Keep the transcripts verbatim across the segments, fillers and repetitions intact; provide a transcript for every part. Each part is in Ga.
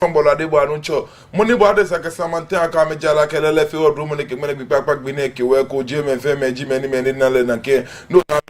Kɔŋ Bɔlɔ Adebɔɔ Nuŋtsɔ, mɔ ni bɔ adesa kɛ samantiɛ akɛ amɛja la kɛ lɛlɛ fɛɛ wɔ dromɔ ni kɛ ŋmɛnɛ gbi kpakpa gbi nɛɛ kɛ wɔ ko ji mɛi fɛɛ mɛi ji mɛi ni mɛi ni na lɛ nakai. No na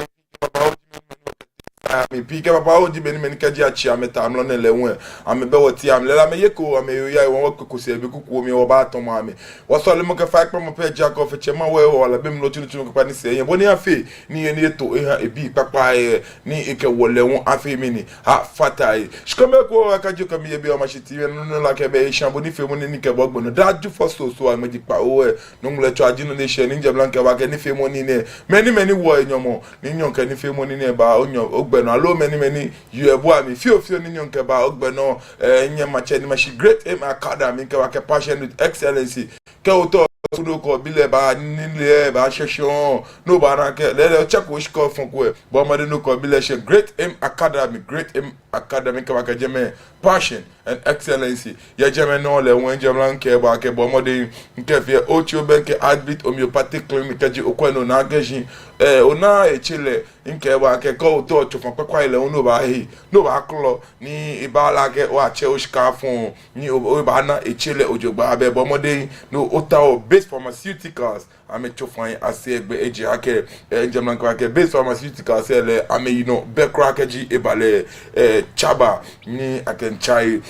amɛ pii kɛ papa oji mɛi ni mɛi ni kɛji atsi amɛta amrɔ nɛɛ lɛ hu, amɛbɛ wɔteŋ, amɛ lɛlɛ amɛyeko, amɛyɔɔ yɛ wɔ, wɔkpeko sɛɛ be kuku mli wɔbaatɔmɔ amɛ. Wɔsɔlemɔ kɛ faikpamɔ pɛ ji akɛ Ofe Tsɛ ma wɔ, wala be mli lɔ tsuntsu kpakpa ni sɛɛ yɛ bɔ ni afee ni eto eha ebii kpakpai ni ekɛ wɔ lɛ hu afee mɛni, afata he. Shi kome ko akajo kɛ mi yɛ biɛ Omashi T V nɔ nɔ la kɛ be esha bo nifeemɔ nɛɛ ni kɛ bo gbɛ nɔ. Daa Jufɔ sɔsɔ amɛji kpa owɛ. Nɔ ŋmlɛ tsɔ aji nɔ ni eshɛ ni jɛmɛ la kɛ ba kɛ nifeemɔ nɛɛ nɛɛ. Mɛi ni mɛi ni wɔ enyɔmɔ ni nyɔ kɛ nifeemɔ nɛɛ nɛɛ ba ogbɛ nɔ. Aloo mɛi ni mɛi ni yɔɔ ebua mli fioo fioo ni nyɔ kɛ ba ogbɛ nɔ. Eh, nyɛ matsɛ ni mashi Great Aim Academy kɛ ba kɛ Passion with Excellency. Kɛ otao kudo kɔ bi lɛ ba ni lɛ ba shɛ shɔŋŋ. No ba na kɛ lɛ lɛ tsɛ ko shi kɔ fɔŋ ko ɛ. Bɔ mɔdɛŋ nɔ kɔ bi lɛ shɛ Great Aim Academy, Great Aim Academy kɛ ba kɛ jɛmɛ Passion and Excellency. Yɛ jɛmɛ nɔ lɛ hu jɛmɛ la ŋkɛ ba kɛ bɔ mɔdɛŋ ŋkɛ fee otsi obɛŋkɛ Heartbeat Homeopathic Clinic kɛji okwɛ nɔ na kɛ shi. Eh, ona etsɛ lɛ ŋkɛ ba kɛ kɛ otao tsofa kpakpa lɛ hu no ba he, no ba kɔlɔ ni eba la kɛ otsɛ oshika fɔŋ ni o, obaana etsɛ lɛ ojogbaŋŋ bɛ bɔ mɔdɛŋ no otao Base Pharmaceuticals. Amɛtsofa asɛɛ gbɛ eji akɛ, eh, jɛmɛ la ŋkɛ ba kɛ Base Pharmaceuticals lɛ amɛyi nɔ bɛ kwraa kɛji eba lɛ, eh, tsaba ni akɛ ŋtsa he.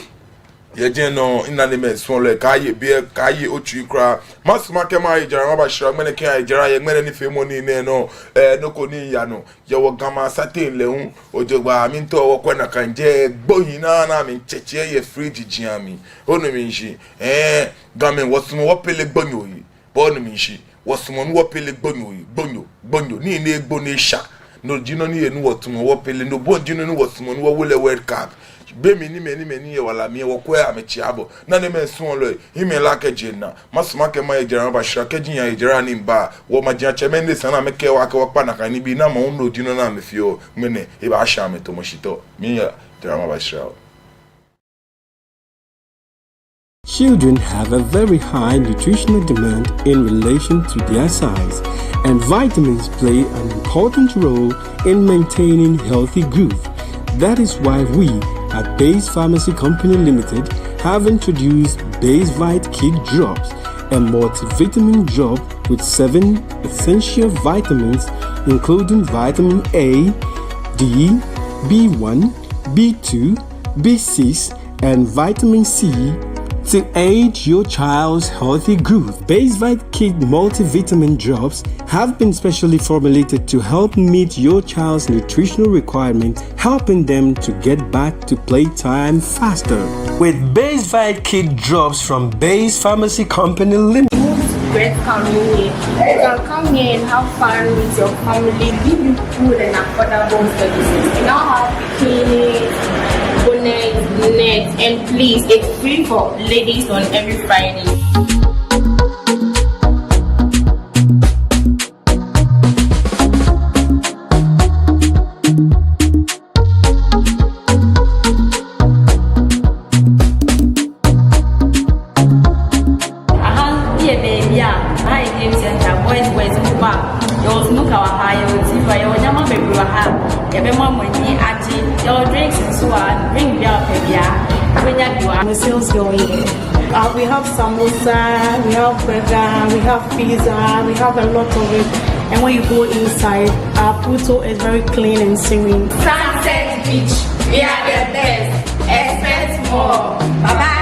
Yɛ jɛmɛ nɔ ŋna ni mɛi suɔlɔi kaaye biɛ, kaaye otsui kwraa. Masumɔ akɛ maye jara mabashra ŋmɛnɛ kɛ aye jara yɛ ŋmɛnɛ nifeemɔ nɛɛ nɛɛ nɔ, eh, nɔ ko ni yaa nɔ. Yɛ wɔ Gamɛi asateŋ lɛ hu, ojogbaŋŋ miitao wɔkwɛ nakai jɛ gbonyo ni amɛmiitsɛtsɛ yɛ fridge ji amɛ. Onu mishishi, eh, Gamɛi wɔsumɔɔ wɔpele gbonyo he. Bo onu mishishi, wɔsumɔɔ ni wɔpele gbonyo he, gbonyo, gbonyo, nii ni egbo ni esha. No ji nɔ ni enu wɔtumɔ wɔpele, no bɔ ji nɔ ni wɔsumɔɔ ni wɔwo lɛ World Cup. Be mli ni mɛi ni mɛi ni yɛ wala mli wɔkwɛ amɛtsi abɔ. Ŋna ni mɛi suɔlɔi, hiɛmɛi la kɛ jɛmɛ nɔ. Masumɔ akɛ maye jara mabashra kɛji miyaye jara ni miba. Wɔmajiatsɛmɛi ni esa ni amɛkɛ wɔ akɛ wɔkpa nakai nibii ni amɛ hu no ji nɔ ni amɛfeɔ. Ŋmɛnɛ, ebaashɛ amɛtɔmɔ shi tɔ. Miiya jara mabashra wɔ. Children have a very high nutritional demand in relation to their size, and vitamins play an important role in maintaining healthy growth. That is why we at Base Pharmacy Company Limited have introduced Basevite Kid Drops, a multivitamin drop with seven essential vitamins, including vitamin A, D, B one, B two, B six, and vitamin C to aid your child's healthy growth. Basevite Kid multivitamin drops have been specially formulated to help meet your child's nutritional requirement, helping them to get back to playtime faster. With Basevite Kid Drops from Base Pharmacy Company Limited. Great coming here. You can come here and have fun with your family, give you good and affordable services. We now have bikinis, bonnets, nets, and please, it's free for ladies on every Friday. Aha, yɛ baabi a, aha yɛ game center, boys, boys, ŋkuma. Yɛwɔ snooker wɔ ha, yɛwɔ tifa, yɛwɔ nneɛma bebree wɔ ha. Yɛbɛma mo ani agye. Yɛwɔ drinks nso wɔ ha, drink biara a wopɛ biara, wobɛnya bi wɔ ha. I'm a sales girl here. Uh, we have samosa, we have burger, we have pizza, we have a lot of it. And when you go inside, our Pluto is very clean and serene. Sunset Beach, we are the best. Expect more. Bye-bye.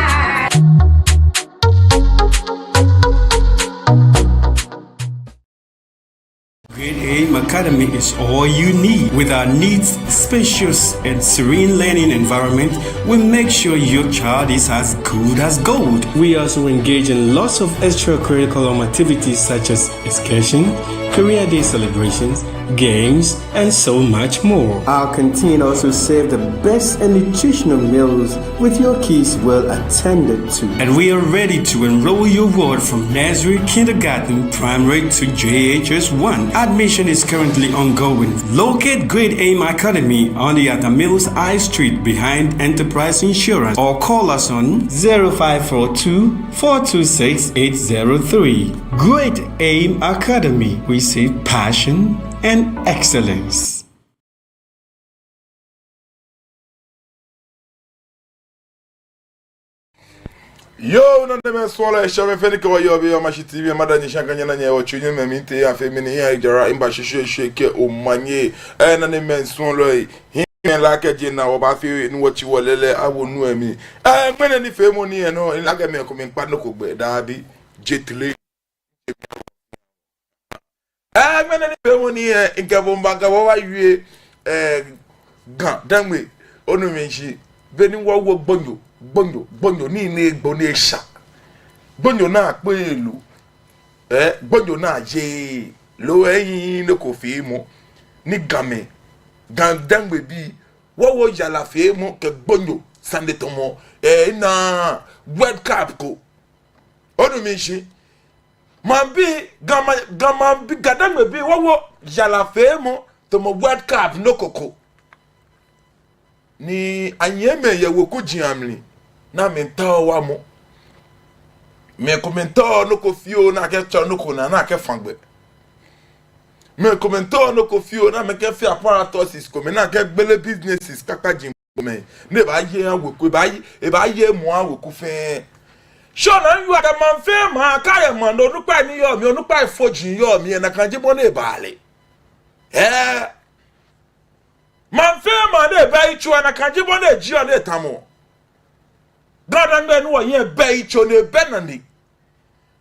Great Aim Academy is all you need. With our neat, spacious, and serene learning environment, we make sure your child is as good as gold. We also engage in lots of extracurriculum activities such as excursion, career day celebrations, games, and so much more. Our canteen also serve the best and nutritional meals with your kids well attended to. And we are ready to enroll your ward from nursery, kindergarten, primary to J H S one. Admission is currently ongoing. Locate Great Aim Academy on the Atta Mills High Street behind Enterprise Insurance or call us on zero five four two, four two six, eight zero three. Great Aim Academy, we see passion and excellence. Yoo, nanemɛi suɔlɔi, eshɛ mɛi fɛɛ ni kɛ wɔ yɔɔ biɛ yɛ Mashi T V, mada nyɛ shi akɛ nyɛna nyɛ, wɔtsui nyɛmɛi mli tee afee mini hiɛ jara, mba shishishie kɛ omanye. Ɛɛ, nanemɛi suɔlɔi, hiɛ la kɛ je na wɔbaafee ni wɔtsi wɔlɛlɛ awo nu lɛ mli. Ɛɛ, ŋmɛnɛ nifeemɔ ni yɔɔ nɔ, ila kɛ mɛi komɛi kpa nɔ ko gbɛ, dabi, je tile. Ɛɛ, ŋmɛnɛ nifeemɔ ni yɔɔ, mikɛ bo mba kɛ bo baawie, ɛɛ, Ga Dangme, onu mi shishi, beni wɔwo gbonyo, gbonyo, gbonyo, ni ni gbo ni sha. Gbonyo naa kpee loo, ɛɛ, gbonyo naa jeee loo, ehiii nɔ ko feemɔ. Ni Gamɛi, Ga Dangme bii, wɔwo yara feemɔ kɛ gbonyo sane tamɔ, ɛɛ, ena World Cup ko. Onu mi shishi. Maŋbii, Ga maŋ, Ga maŋbii, Ga Dangme bii, wɔwo yara feemɔ tamɔ World Cup nɔ ko ko. Ni anyɛmimɛi yɛ weku jiaŋ mli, ni amɛtaoɔ wamɔ. Mɛi komɛi taoɔ nɔ ko fioo ni akɛtsɔ nɔ ko naa ni akɛfã gbɛ. Mɛi komɛi taoɔ nɔ ko fioo ni amɛkɛfee apparatuses komɛi ni akɛgbele businesses kpakpai ji komɛi. Ni ebaaye aha weku, ebaaye, ebaaye emuu aha weku fɛɛ. Shi ona, miiwie akɛ maŋ fɛɛ maŋ, akɛ yɛ maŋ ni onukpai ni yɔɔ mli, onukpai fɔji yɔɔ mli, nakai ji bɔ ni ebaa lɛ. Ɛɛ. Maŋ fɛɛ maŋ ni ebɛ yitso, nakai ji bɔ ni ejieɔ ni etamɔɔ. Ga Dangme ni wɔyɔɔ ebɛ yitso ni ebɛ nane.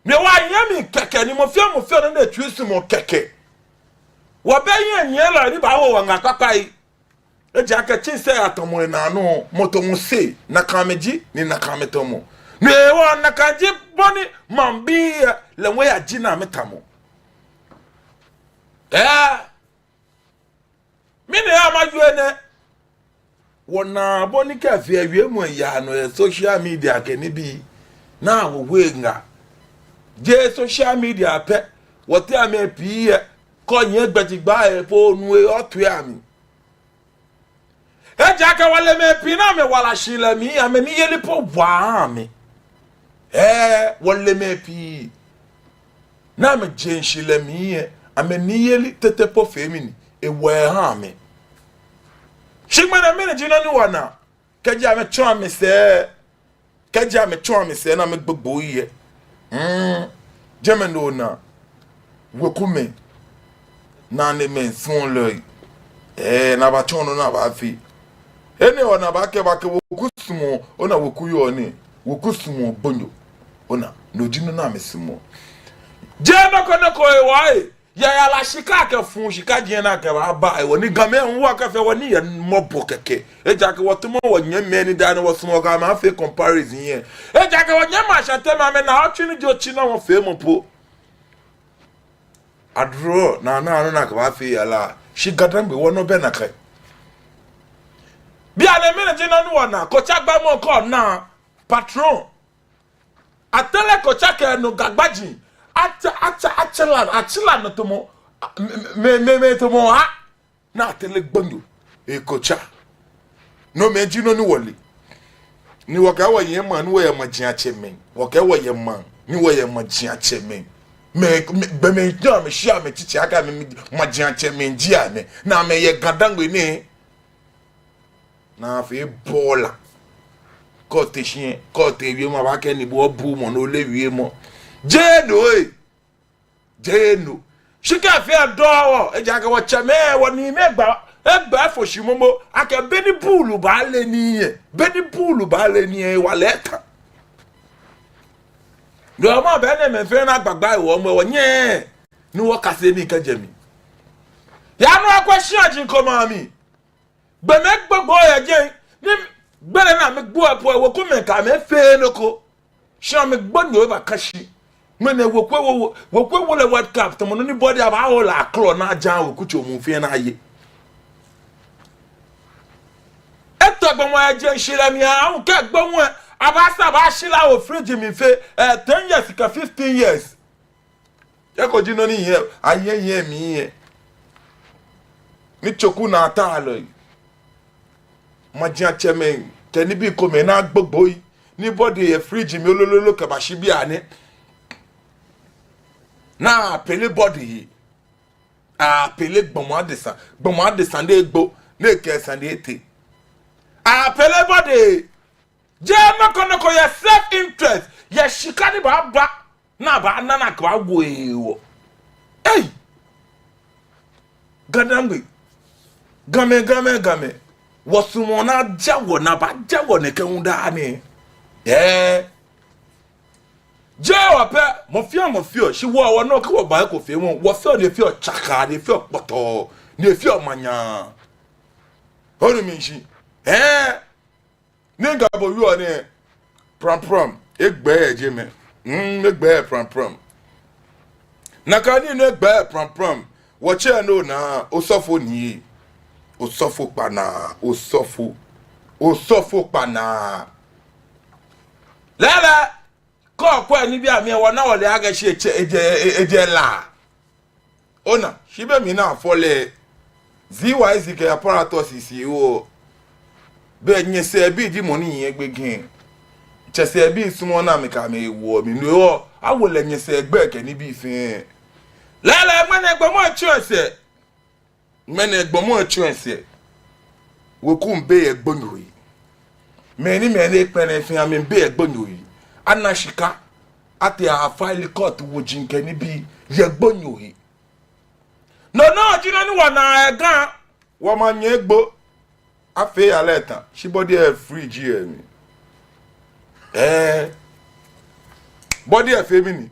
Ni wɔnyɛmimɛi kɛkɛ ni mɔ fɛɛ mɔ fɛɛ nɔ ni etsui sumɔɔ kɛkɛ. Wɔbɛ hiɛnyiɛlɔi ni baawo wɔ ŋaa kpakpai. Ejaakɛ tsɛnsɛɛ atamɔ enaa nɔ, mɔ tamɔ sɛɛ, nakai amɛji, ni nakai amɛtamɔ. Ni hewɔ nakai ji bɔ ni maŋbii lɛ, lɛ hu eyaji ni amɛtamɔ. Ɛɛ. Mɛni hewɔ mawie nɛ? Wɔnaa bɔ ni kɛ fee wiemɔ yaa nɔ yɛ social media kɛ nibii. Ni wɔwo ŋaa. Jeee social media pɛ. Wɔteŋ mɛi pii yɛ. Kɛ onyiɛ gbɛjegbɛ lɛ po, onu lɛ, otoi amli. Ejaakɛ wɔle mɛi pii ni amɛwala shihilɛ mli, amɛniyeli po wa amɛ. Ɛɛ, wɔle mɛi pii ni amɛjeŋ shihilɛ mli lɛ, amɛniyeli tete po fee mini, ewa eha amɛ. Shi ŋmɛnɛ mɛni ji nɔ ni wɔna? Kɛji amɛtsɔ amɛsɛɛ, kɛji amɛtsɔ amɛsɛɛ ni amɛgbogboi lɛ. Hmm. Jɛmɛ nɔ ona. Wekumɛi. Nanemɛi suɔlɔi. Ɛɛ, ni abaatsɔ nɔ ni abaafee. Enɛ ona, abaakɛɛ, abaakɛɛ weku sumɔɔ, ona weku yɔɔ nɛɛ. Weku sumɔɔ gbonyo. Ona, no ji nɔ ni amɛsumɔɔ. Jeee nɔ ko nɔ ko hewɔ lɛ. Yɛ yara shika kɛ fuu shika ji nɔ ni akɛbaaba hewɔ ni Gamɛi hu wɔkɛfee wɔnii yɛ mɔbɔ kɛkɛ. Ejaakɛ wɔtumɔ wɔnyɛmimɛi ni daa nɛɛ wɔsumɔɔ kɛ amɛ afee comparison lɛ. Ejaakɛ wɔnyɛmimɛi Ashantemɛi, amɛnaa otsui ni ji otsui ni wɔfeemɔ po. Adro, naa, naa, nɔ ni akɛbaafee yara. Shi Ga Dangme wɔnɔ bɛ nakai. Bianɛ mɛni ji nɔ ni wɔna? Kotsa gbɛmɔ ko naa. Patron. Atere Kotsa kɛ nɔ Ga gbaji. Atsa, atsa, atsa la, atsa la nɔ tamɔ, a, mɛ, mɛ, mɛ, mɛ tamɔ, a. Ni atere gbonyo. Ekotsa. Nomɛi ji nɔ ni wɔle. Ni wɔkɛɛ wɔyɛ maŋ, ni wɔyɛ majiatsɛmɛi. Wɔkɛɛ wɔyɛ maŋ, ni wɔyɛ majiatsɛmɛi. Mɛ, mɛ, gbɔmɛi ni amɛshi amɛtsitsi akɛ amɛ, majiatsɛmɛi ji amɛ. Ni amɛyɛ Ga Dangme nɛɛ. Ni afee bɔla. Kɛ otee shi, kɛ otee wiemɔ, abaakɛɛ ni bo obuuu mɔ ni ole wiemɔ. Jeee no ee. Jeee no. Shi kɛ fɛɛ dɔ wɔ, ejaakɛ wɔtsɛmɛi, wɔniimɛi gba, egba efɔ shi momo, akɛ beni buulu baale nii lɛ, beni buulu baale nii lɛ, ewala eta. No hewɔ mɔ bɛ nɛɛ mɛi fɛɛ ni agbagba hewɔ mɔ wɔnyɛ, ni wɔkase nii kɛjɛ mli. Yaa nɔ akwɛ shia ji ŋkɔmɔ mli. Gbɔmɛi gbogbo yɛ jɛi, ni gbele ni amɛgbo lɛ po, wekumɛi kɛ amɛ feee nɔ ko. Shi amɛgbo ni oba ka shi. Ŋmɛnɛ weku ewo, weku ewo lɛ World Cup, tamɔ nɔ ni body abaawo lɛ aklɔ ni aja weku tso muu fɛɛ ni aye. Etɔ gbɔmɔ yɛ jɛi shihilɛ mli aahu kɛ gbo ŋwɛ, abaasa abaashi lɛ awo fridge mli fe, eh, ten years kɛ fifteen years. Eko ji nɔ ni yɛ, ayɛ yɛ mli yɛ. Ni tsoku naa taalɔi. Majiatsɛmɛi, kɛ nibii komɛi ni agbogboi. Ni body yɛ fridge mli lolololo kɛbashi bianɛ. Ni apele body he. Apele gbɔmɔ adesa. Gbɔmɔ adesa ni egbo. Ni ekɛ sane etee. Apele body. Jeee nɔ ko nɔ ko yɛ self interest. Yɛ shika ni baaba, ni abaana ni akɛbaawo ehe wɔ. Ei! GaDangme. Gamɛi, Gamɛi, Gamɛi. Wɔsumɔɔ ni ajɛ wɔ, ni abaajɛ wɔ nɛkɛ hu daa nɛɛ. Ɛɛ. Jeee wɔ pɛ, mɔ fɛɛ mɔ feɔ, shi wɔ, wɔnɔ kɛ wɔba eko feemɔ, wɔfeɔ ni efeɔ tsaka, ni efeɔ kpɔtɔɔ, ni efeɔ manyaa. Onu mishishi? Ɛɛ. Ni Ga bo yɔɔ nɛɛ, pram pram, egbɛɛ yɛ jɛmɛ. Mm, egbɛɛ pram pram. Nakai nii nɛɛ egbɛɛ pram pram. Wɔtsɛ nɔ naa, osɔfo ni. Osɔfo kpanaa, osɔfo. Osɔfo kpanaa. Lɛɛlɛŋ, kɛ okwɛ nibii amli lɛ, wɔnaa wɔle akɛ shi ejɛ, ejɛ, ejɛ La. Ona, shi be mli ni afɔ lɛ, Z Y Z kɛ apparatus si wɔ. Be nyɛsɛɛ bi ji mɔ ni nyiɛ gbekɛ. Tsɛsɛɛ bi sumɔɔɔ ni amɛkɛ amɛhe woɔ mli. No hewɔ, awo lɛ nyɛsɛɛ gbɛi kɛ nibii fɛɛ. Lɛɛlɛŋ, ŋmɛnɛ gbɔmɔ etsɔ esɛɛ. Ŋmɛnɛ gbɔmɔ etsɔ esɛɛ. Weku miibe yɛ gbonyo he. Mɛi ni, mɛi ni kpɛlɛɛɛ fɛɛ amɛmiibe yɛ gbonyo he. Ana shika. Atee afile court woji kɛ nibii yɛ gbonyo he. No nɔŋŋ ji nɔ ni wɔnaa yɛ Ga. Wɔmaŋ nyɛ egbo. Afee yara eta. Shi body lɛ free ji yɛ mli. Ɛɛ. Body lɛ fee mɛni?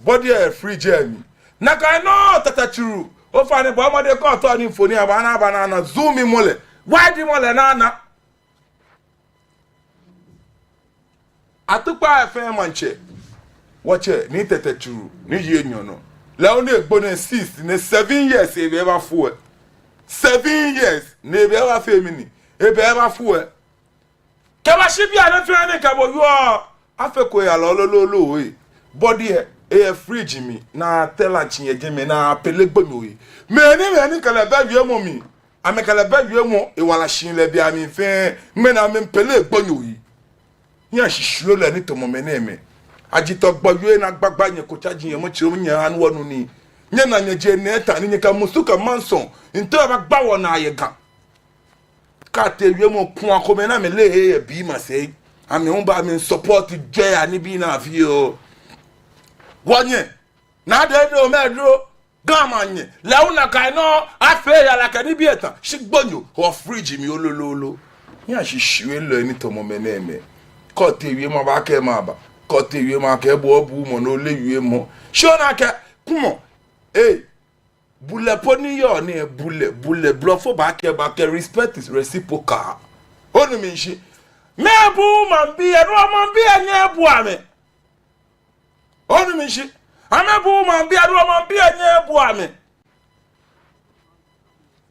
Body lɛ free ji yɛ mli. Nakai nɔŋŋ Tɛtɛ Tsuru. Ofainɛ bɔɔ mɔdɛŋ kɛ otao ni mfoniri abaana, abaana, ana zoom mɔ lɛ. Wide mɔ lɛ ni ana. Atukpa F M maŋtsɛ, wɔtsɛ, Nii Tɛtɛ Tsuru, Nii Yei Nyɔnɔ. Lɛ hu ni egbo nɛɛ six, nɛɛ seven years, ebɛ ebafo lɛ. Seven years, ni ebɛ ebafee mɛni? Ebɛ ebafo lɛ. Kɛbashi bianɛ fɛɛ ni kɛ bo yɔɔ, afeko yara lolo lolo lɛ. Body lɛ, eyɛ fridge mli, ni atɛla tsi yɛ jɛmɛ, ni apele gbonyo he. Mɛi ni, mɛi ni kɛ lɛ bɛ wiemɔ mli, amɛkɛ lɛ bɛ wiemɔ, ewala shi lɛ bei amli fɛɛ, ŋmɛnɛ amɛmiipele gbonyo he. Nyɛshishiu lɛ ni tamɔ mɛnɛmɛi. Ajitɔ gbɔ yɔɔ ni agbagba nyɛ ko tsa ji nyɛ mɔ tsiro nyɛ anu wɔnu nii. Nyɛna nyɛje nɛɛ ta ni nyɛkɛ musu kɛ mansɔ. Ntɔ aba gba wɔnaa yɛ Ga. Kɛ atee wiemɔ kuu akomɛi ni amɛleee yɛ biɛ masɛi. Amɛ hu ba amɛsupport jwɛi anibii ni afeɔ. Wɔnyɛ. Naa de do mɛ dro. Ga maŋ nyɛ, lɛ hu nakai nɔŋŋ, afee yara kɛ nibii eta, shi gbonyo, wɔ fridge mli lolo lolo. Nyɛshishiu lɛ ni tamɔ mɛnɛmɛi. Kɛ otee wiemɔ abaakɛɛ maba, kɛ otee wiemɔ akɛɛ bo obuuu mɔ ni ole wiemɔ. Shi ona akɛ, kwɛmɔ, ee, bulɛ po ni yɔɔ nɛɛ, bulɛ, bulɛ, blɔfo baakɛɛ, baakɛɛ, respect is reciprocal. Onu mishishi? Mɛi buuu maŋbii lɛ, no maŋbii lɛ nyɛbua amɛ. Onu mishishi? Amɛbuuu maŋbii lɛ, no maŋbii lɛ nyɛbua amɛ.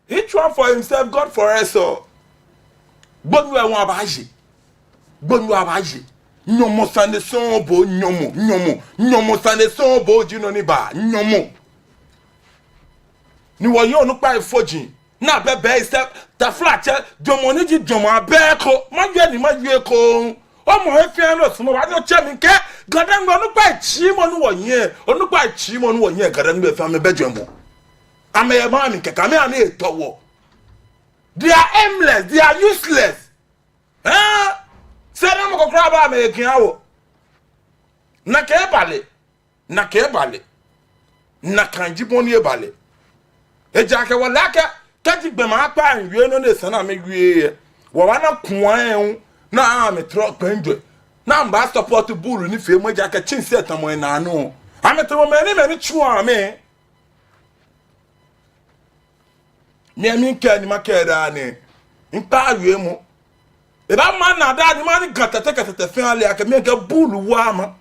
Each one for himself, God for us all. Gbonyo lɛ hu abaaye. Gbonyo abaaye. Nyɔmɔ sane sɔŋŋ bo, nyɔmɔ, nyɔmɔ, nyɔmɔ sane sɔŋŋ bo ji nɔ ni baa, nyɔmɔ. Ni wɔyɛ onukpai fɔji. Ni abɛbɛ esɛɛ, taflatsɛ, jɔɔmɔ ni ji jɔɔmɔ abɛ ko, mawie ni mawie ko. Omɔ he fɛɛ ni osumɔɔ, obaanyɛ otsɛ mi kɛ, GaDangme onukpai tsiimɔ ni wɔyɛ, onukpai tsiimɔ ni wɔyɛ, GaDangme fɛɛ amɛbɛ jɔɔmɔ. Amɛyɛ maŋ mli kɛkɛ, amɛha ni etɔ wɔ. They are aimless, they are useless. Ɛɛ? Sɛɛ ni mɔ ko kwraa baa amɛhe kɛha wɔ. Nakai eba lɛ. Nakai eba lɛ. Nakai ji bɔ ni eba lɛ. Ejaakɛ wɔle akɛ, kɛji gbɔmɛi akpa awie nɔ ni esa ni amɛwie lɛ, wɔbaana kuu lɛ hu, ni amɛtɔrɔ kpɛŋ jwɛ. Ni amɛbaasupport buulu nifeemɔ ejaakɛ tsɛnsi lɛ tamɔ enaa nɔ. Amɛtamɔ mɛi ni, mɛi ni tsuɔ amɛ. Mi lɛ mikɛɛ ni makɛɛ daa nɛɛ, mikpaaa wiemɔ. Ebaama naa daa ni maha ni Ga tɛtɛ kɛ tɛtɛ fɛɛ ale akɛ mi lɛ mikɛ buulu wa maŋ.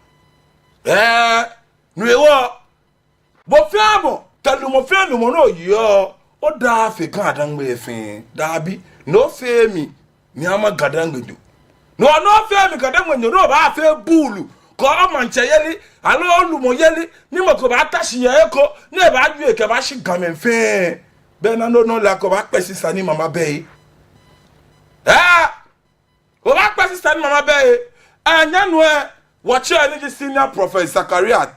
Ɛɛ, no hewɔ, bo fɛɛ mɔ, kɛ lumɔ fɛɛ lumɔ ni oyeɔ, odaa fe GaDangme fɛɛ, dabi, ni ofee mi, ni ama GaDangme nyo. Ni ona ofee mi GaDangme nyo, ni obaafee buulu, kɛ omaŋtsɛyeli, aloo olumɔyeli, ni mɔ ko baata shi yɛ he ko, ni ebaawie kɛbashi Gamɛi fɛɛ. Be ni no nɔ lɛ ko baakpɛ sisa ni mama bɛ he. Ɛɛ, obaakpɛ sisa ni mama bɛ he. Ɛɛ, nyɛnu lɛ, wɔtsɛ ni ji senior prophet Zachariah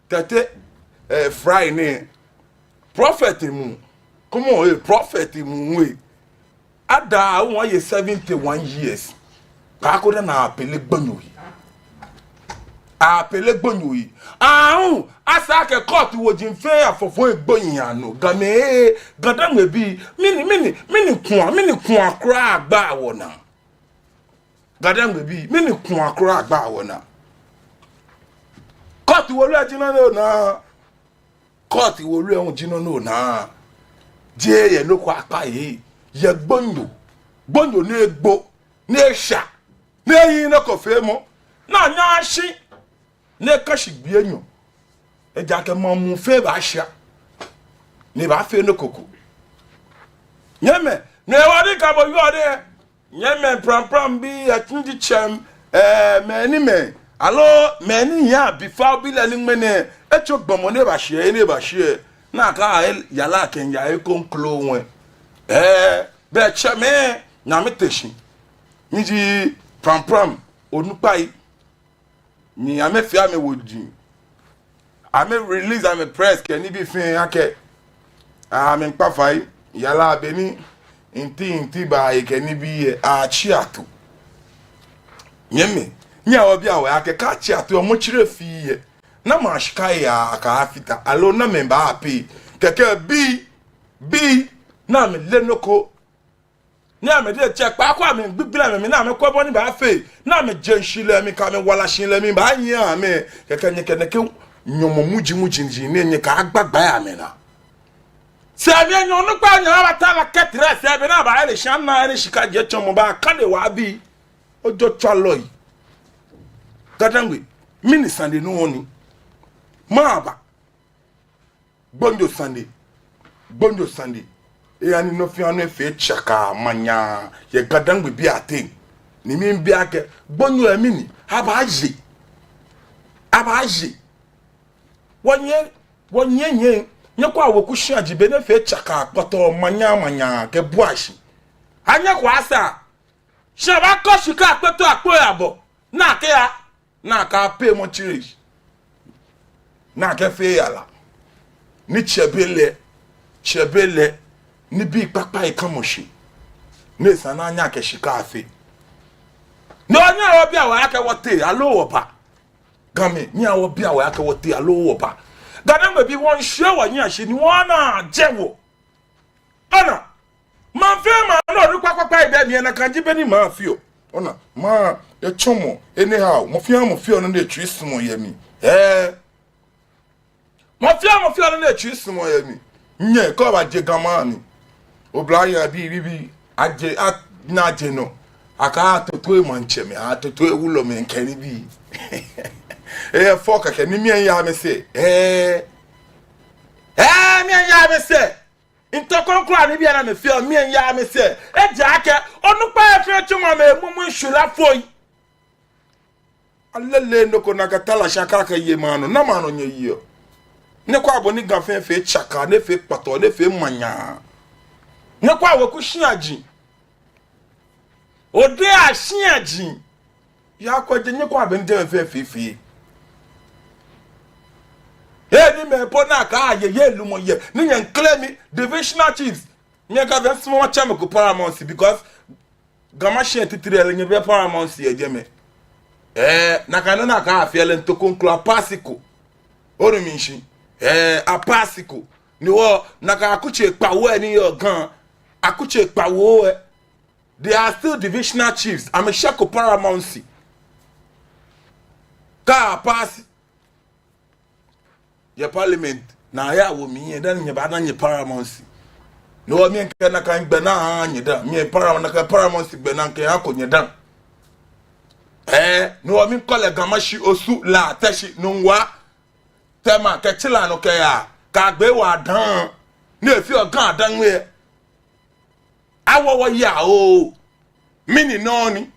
Tetteh, ɛɛ, Fry nɛɛ. Prophet muu. Kwɛmɔ, ee, prophet muu, ee. Adaa hu aye seventy one years. Kpaako dani apele gbonyo he. Apele gbonyo yi. Aahu, esa akɛ court woji fɛɛ afɔfɔ gbonyo anɔ. Gamɛi, Ga-Dangme bii, mɛni, mɛni, mɛni kua, mɛni kua kwraa gbaa wɔnaa. Ga-Dangme bii, mɛni kua kwraa gbaa wɔnaa. Court wolo ji nɔ ni onaa. Court wolo ji nɔ ni onaa. Jeee yɛ nɔ ko akpa yɛ. Yɛ gbonyo. Gbonyo ni egbo, ni esha, ni ehiii nɔ ko feemɔ. Ni anyaa shi, ni eka shi gbii enyɔ. Ejaakɛ maŋ muu fɛɛ baashɛ, ni ebaafee nɔ ko ko. Nyɛmimɛi, no hewɔ ni mikɛ bo wieɔ nɛɛ, nyɛmimɛi Prampram bii, atsindi tsɛm, ɛɛ, mɛi ni mɛi, aloo mɛi ni yaa bifaobii lɛ ni ŋmɛnɛ, etsɔ gbɔmɔ ni ebashɛ, ni ebashɛ, ni akɛ yara kɛya ekoŋŋ klo wɛ. Ɛɛ, bɛ tsɛmɛi, Nyame te shi. Miji Prampram onukpai. Ni amɛfee amɛwoji. Amɛ release amɛ press kɛ nibii fɛɛ akɛ amɛmiikpa fai, yara be ni nti nti baa ekɛ nibii yɛ, atsi ato. Nyɛmimɛi, nyɛhaa wɔbia wɔhe akɛ kɛ atsi ato, mɔtsirɛ fɛɛ yɛ. Namɔ shika yaa akɛ afata, aloo namɔ baa pay. Kɛkɛ bii, bii, ni amɛleee nɔ ko. Ni amɛdiɛŋtsɛ kpaako amɛgbigbila amɛmli ni amɛkwɛ bɔ ni baafee. Ni amɛjeŋ shihilɛ mli kɛ amɛwala shihilɛ mli baanyiɛ amɛ. Kɛkɛ nyɛkɛ nɛkɛ nyɔmɔ muji muji ji ni nyɛkɛaagbagba yɛ amɛnaa. Sɛɛ mli enyɔ onukpa nyɛ abatara kɛtɛrɛ sɛɛ be ni abaye lɛ shi ana ni shika jɛ tsɔmɔ baakane wa bii. Ojɔtswalɔi. Ga-Dangme, mɛni sane nɔ ni. Maba. Gbonyo sane, gbonyo sane. Eya ni nɔ fɛɛ nɔ efee tsaka manyaa yɛ Ga-Dangme bii ateŋ. Ni miibi akɛ, gbonyo lɛ mɛni, abaaye, abaaye. Wɔnyɛ, wɔnyɛ nyɛ, nyɛkwɛa weku shiaji be ni efee tsaka kpɔtɔɔ manyaa manyaa kɛbua shi. Anyɛko asa, shi abaakɔ shika akpetoo akpoi abɔ, ni akɛya, ni akɛ pay mɔtsirɛ, ni akɛfee yara. Ni tsɛ be lɛ, tsɛ be lɛ, nibii kpakpai kamɔ shi. Ni esa ni anyɛ akɛ shika afee. Ni onyɛ wɔbia wɔhe akɛ wɔtee, aloo wɔba. Gamɛi, nyɛhaa wɔbia wɔhe akɛ wɔtee, aloo wɔba. Ga-Dangme bii wɔmiishiɛ wɔnyiɛ shi ni wɔnaa jɛ wɔ. Ona, maŋ fɛɛ maŋ ni onukpa kpakpai bɛ mli lɛ nakai ji bɔ ni maŋ feɔ. Ona, maŋ etsɔmɔ anyhow, mɔ fɛɛ mɔ feɔ nɔ ni etsui sumɔɔ yɛ mli. Ɛɛ. Mɔ fɛɛ mɔ feɔ nɔ ni etsui sumɔɔ yɛ mli. Nyɛ kɛ obaje Ga maŋ mli, oblayei bii, bii, bii, aje, a, ni aje nɔ. Akɛɛ atotoo maŋtsɛmɛi, atotoo wulɔmɛi kɛ nibii. Eyɛ fɛo kɛkɛ ni miiya misɛɛ. Ɛɛ. Ɛɛ, miiya misɛɛ. Ntɔ krɔŋkrɔŋ ni bii anaa amɛfeɔ, miiya misɛɛ. Ejaakɛ onukpai fɛɛ tsɔmɔ amɛ mumu shwilafoi. Alele nɔ ko ni akɛtara shi akɛ akɛye maŋ nɔ, namɔ nɔ nyɛyeɔ? Nyɛkwɛa bɔ ni Ga fɛɛ fee tsaka, ni efee kpɔtɔɔ, ni efee manyaa. Nyɛkwɛa weku shiaji. Odea shiaji. Yakwɛ jɛi, nyɛkwɛa bɔ ni jɛmɛ fɛɛ feefee. Hei ni mɛi po ni akɛɛ yɛ, yɛ lumɔ yɛ, ni nyɛmiiclaim divisional chiefs. Nyɛkafee small chairman ko paramountcy because Ga Mashie titri lɛ nyɛbɛ paramountcy yɛ jɛmɛ. Ɛɛ, nakai nɔŋŋ ni akɛɛ afee lɛ ntɔ krɔŋkrɔŋ apass ko. Onu mishishi? Ɛɛ, apass ko. Ni wɔ, nakai akutsei kpawo ni yɔɔ Ga. Akutsei kpawo lɛ. They are still divisional chiefs. Amɛshɛko paramountcy. Kɛ apass yɛ parliament, ni ayawo mli lɛ, dani nyɛbaana nyɛ paramountcy. No hewɔ mikɛɛ nakai gbɛnaa nyɛ dã. Mi para-, nakai paramountcy gbɛnaa mikɛaako nyɛ dã. Ɛɛ, no hewɔ mikɔ lɛ Ga Mashie, Osu, La, Teshie, Nungua, Tema, kɛ Tsilanu kɛyaa, kɛ Agbewaa dã. Ni efeɔ Ga-Dangme. Awo wɔ yaa oo. Mɛni nɔ ni?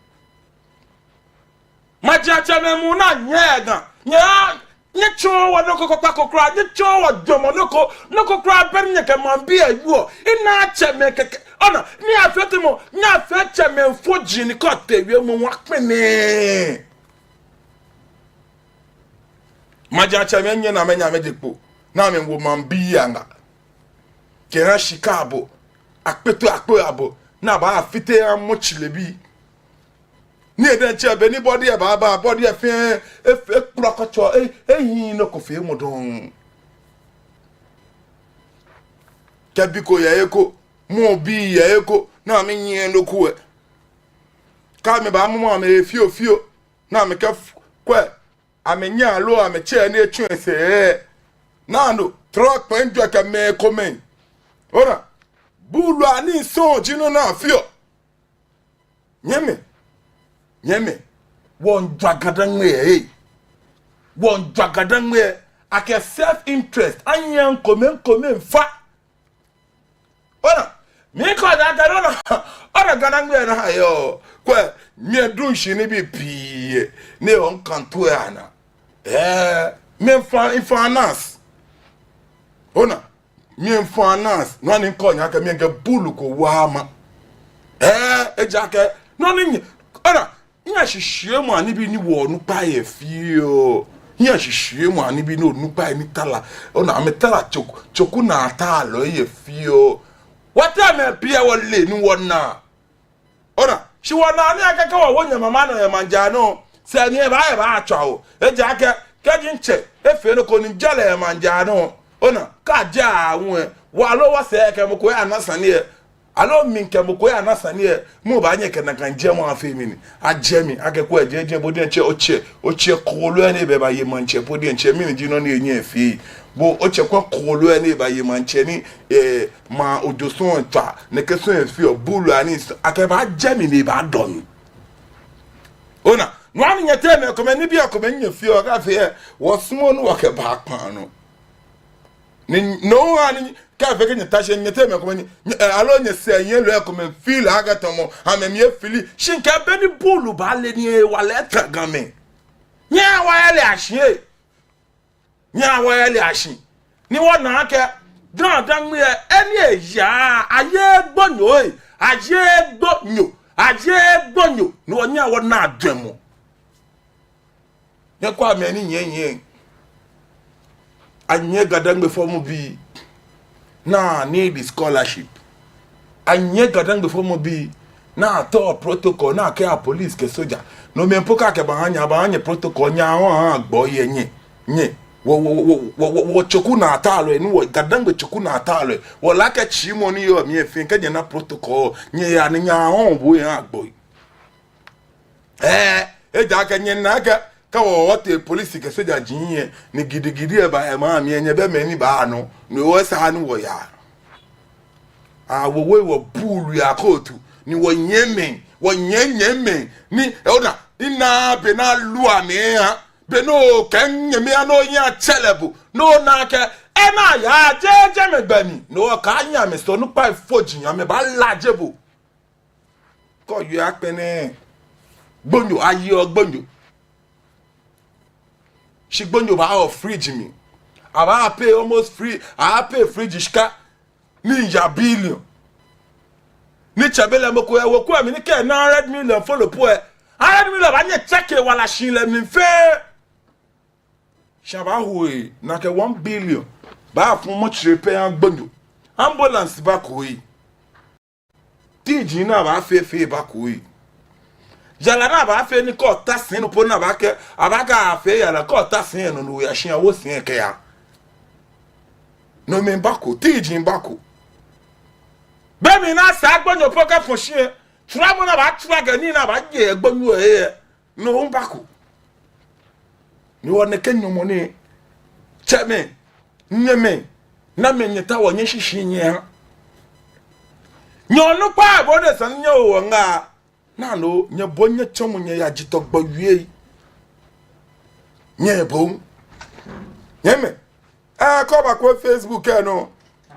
Majiatsɛmɛi muu naa nyɛɛ Ga. Nyɛ, nyɛtsɔɔɔ wɔ nɔ ko kpakpa ko kwraa. Nyɛtsɔɔɔ wɔ jwɛŋmɔ nɔ ko, nɔ ko kwraa bɛ ni nyɛkɛ maŋbii lɛ wieɔ. Ena tsɛmɛi kɛkɛ. Ona, ni afee tamɔ, ni afee tsɛmɛi foji ni kɔ te wiemɔ wa kpɛnɛ. Majiatsɛmɛi nyɛ ni amɛnyɛ amɛje kpo. Ni amɛwo maŋbii lɛ aŋa. Kɛha shika abɔ, akpetoo akpoi abɔ, ni abaafite amɔ tsi lɛ bii. Ni edɛŋ tsɛ be ni body lɛ baaba, body lɛ fɛɛ, e, ekpla kɔtsɔ, e, ehiii nɔ ko feemɔ dɔŋŋ. Kɛ bi ko yɛ he ko, mɔ bii yɛ he ko, ni amɛnyiɛ nɔ ko lɛ, kɛ amɛbaamɔmɔ amɛ fioo fioo, ni amɛkɛ f-, kwɛ, amɛnyɛ aloo amɛtsɛ ni etsu esɛɛ. Naa nɔ, trɔ kpɛŋ jɔ kɛ mɛi komɛi. Ona, buului anii sɔŋŋ ji nɔ ni afeɔ. Nyɛmimɛi, nyɛmimɛi, wɔŋjwa Ga-Dangme lɛ, ee. Wɔŋjwa Ga-Dangme lɛ, akɛ self interest, anyiɛ komɛi komɛi fa. Ona, mikɛɛ akɛ ona, ona Ga-Dangme lɛ ni ayɔɔ. Kwɛ, midu shi nibii pii yɛ, ni wɔŋkanto lɛ anaa. Ee, mifa, mifa announce. Ona, mifa announce, nɔ ni mikɛɔ nyɛ akɛ miikɛ buului ko wa ma. Ee, ejaakɛ, nɔ ni nyɛ, ona, nyɛshishiumɔ anibii ni wɔnukpai lɛ feɔ. Nyɛshishiumɔ anibii ni onukpai ni tara. Ona, amɛtara tsoku, tsoku naa tara lɛ yɛ fioo. Wɔtee mɛi pii lɛ wɔle ni wɔna. Ona, shi wɔna ni akɛɛ akɛ wɔwo nyɛ mama nɔ yɛ maŋ jaa nɔ. Sɛɛ ni ebaa, ebaatswa o. Ejaakɛ, kɛji ntsɛ, efee nɔ ko ni jɛ lɛ yɛ maŋ jaa nɔ. Ona, kɛ ajɛ awu lɛ, wɔ aloo wɔsɛɛ kɛ mɔ ko lɛ ana sane lɛ. Aloo mi kɛ mɔ ko lɛ ana sane lɛ. Mɔ baanyɛ kɛ nakai jɛmɔ afee mɛni. Ajɛ mi, akɛ kwɛ jɛjɛ bo diɛŋtsɛ otsɛ, otsɛ kooloo lɛ ni ebaaye maŋtsɛ po diɛŋtsɛ mɛni ji nɔ ni enyɛ efee. Bo otsɛ kwɛ kooloo lɛ ni ebaaye maŋtsɛ ni, ee, maŋ ojo sɔŋŋ etswa, nɛkɛ sɔŋŋ efeɔ, buului anii sɔŋŋ, akɛbaajɛ mi ni ebaadɔ mi. Ona, nɔ ni nyɛteŋ mɛi komɛi nibii komɛi nyɛfeɔ, akɛ fee lɛ, wɔsumɔɔɔ ni wɔkɛbaa kpaa nɔ. Ni, no hewɔ ni, kɛ fee kɛ nyɛta shi nyɛteŋ mɛi komɛi ni, nyɛ, ee, aloo nyɛsɛɛ nyɛlɔi komɛi feel akɛ tamɔ, amɛmli efili, shi kɛ be ni buului baale ni ewa lɛ ta Gamɛi. Nyɛhaa wɔya lɛ ashi ee. Nyɛhaa wɔya lɛ ashi. Ni wɔna akɛ, Ga-Dangme lɛ, eni eya, ayeee gbonyo ee, ayeee gbonyo, ayeee gbonyo. Ni wɔnyɛhaa wɔna jwɛŋmɔ. Nyɛkwɛa mɛi ni nyiɛ nyiɛ. Anyiɛ Ga-Dangme fɔmɔbii. Ni need scholarship. Anyiɛ Ga-Dangme fɔmɔbii, ni atao protocol, ni akɛya police kɛ soja. No mli po kɛ akɛbaha nyɛ, abaha nyɛ protocol, nyɛhɔ̃ɔ agboi yɛ nyɛ. Nyɛ. Wɔ, wɔ, wɔ tsoku naa taalɔi, ni wɔ Ga-Dangme tsoku naa taalɔi. Wɔle akɛ tsiimɔ ni yɔɔ mli lɛ fɛɛ, kɛ nyɛna protocol, nyɛyaa ni nyɛhɔ̃ɔ bo yɛ agboi. Ee, ejaakɛ nyɛna akɛ, kɛ wɔ, wɔtee police kɛ soja ji yɛ, ni gidigidi lɛ ba yɛ maŋ mli lɛ, nyɛbɛ mɛi ni baa nɔ, ni wɔsaa ni wɔyaa. Aa, wɔwo wɔbuului akootu, ni wɔnyɛmimɛi, wɔnyɛnyɛmimɛi, ni, ee, ona, ni naa be ni alu amɛ aha, be ni okɛ nyɛmi aha ni onyɛ atsɛlɛ bo, ni ona akɛ, ena yaa jɛjɛ mɛi gbɛ ni, ni okanyɛ amɛsɔ nukpa foji, amɛbaalaje bo. Kɔ yɔ akpɛnɛ. Gbonyo, ayeɔ gbonyo. Shi gbonyo baa yɛ fridge mli. Abaa pay almost free, abaa pay fridge shika. Ni ya billion. Ni tsɛ be lɛ mɔ ko yɛ weku lɛ mli ni kɛ ena hundred million folo po lɛ, hundred million baanyɛ atsake wala shihilɛ mli fɛɛ. Shi abaaho ee, nakai one billion. Baafo mɔ tsire pɛ aha gbonyo. Ambulance bako ee. Tiji ni abaafee fɛɛ bako ee. Yara ni abaafee ni kɛ ota sɛi nɔ po ni abaakɛɛ, abaakɛɛ afee yara kɛ ota sɛi nɔ ni oya shi awo sɛi kɛya. No mli bako, tiji bako. Be mli ni asaa gbonyo po kɛfɔ shi lɛ, tsuramɔ ni abaatsura kɛ nii ni abaaye gbonyo lɛ ee. No hu bako. Ni wɔ nɛkɛ nyɔmɔ nɛɛ, tsɛmɛi, nyɛmɛi, namɛi nyɛtaoɔ nyɛshishi nyɛha. Nyɛ onukpai, bo diɛŋtsɛ nyɛwo wɔ ŋaa. Naa nɔ, nyɛbo nyɛtsɔmɔ nyɛyaji tɔ gbɔ wie. Nyɛbo. Nyɛmɛi. Ee, kɛ obako Facebook lɛ nɔ.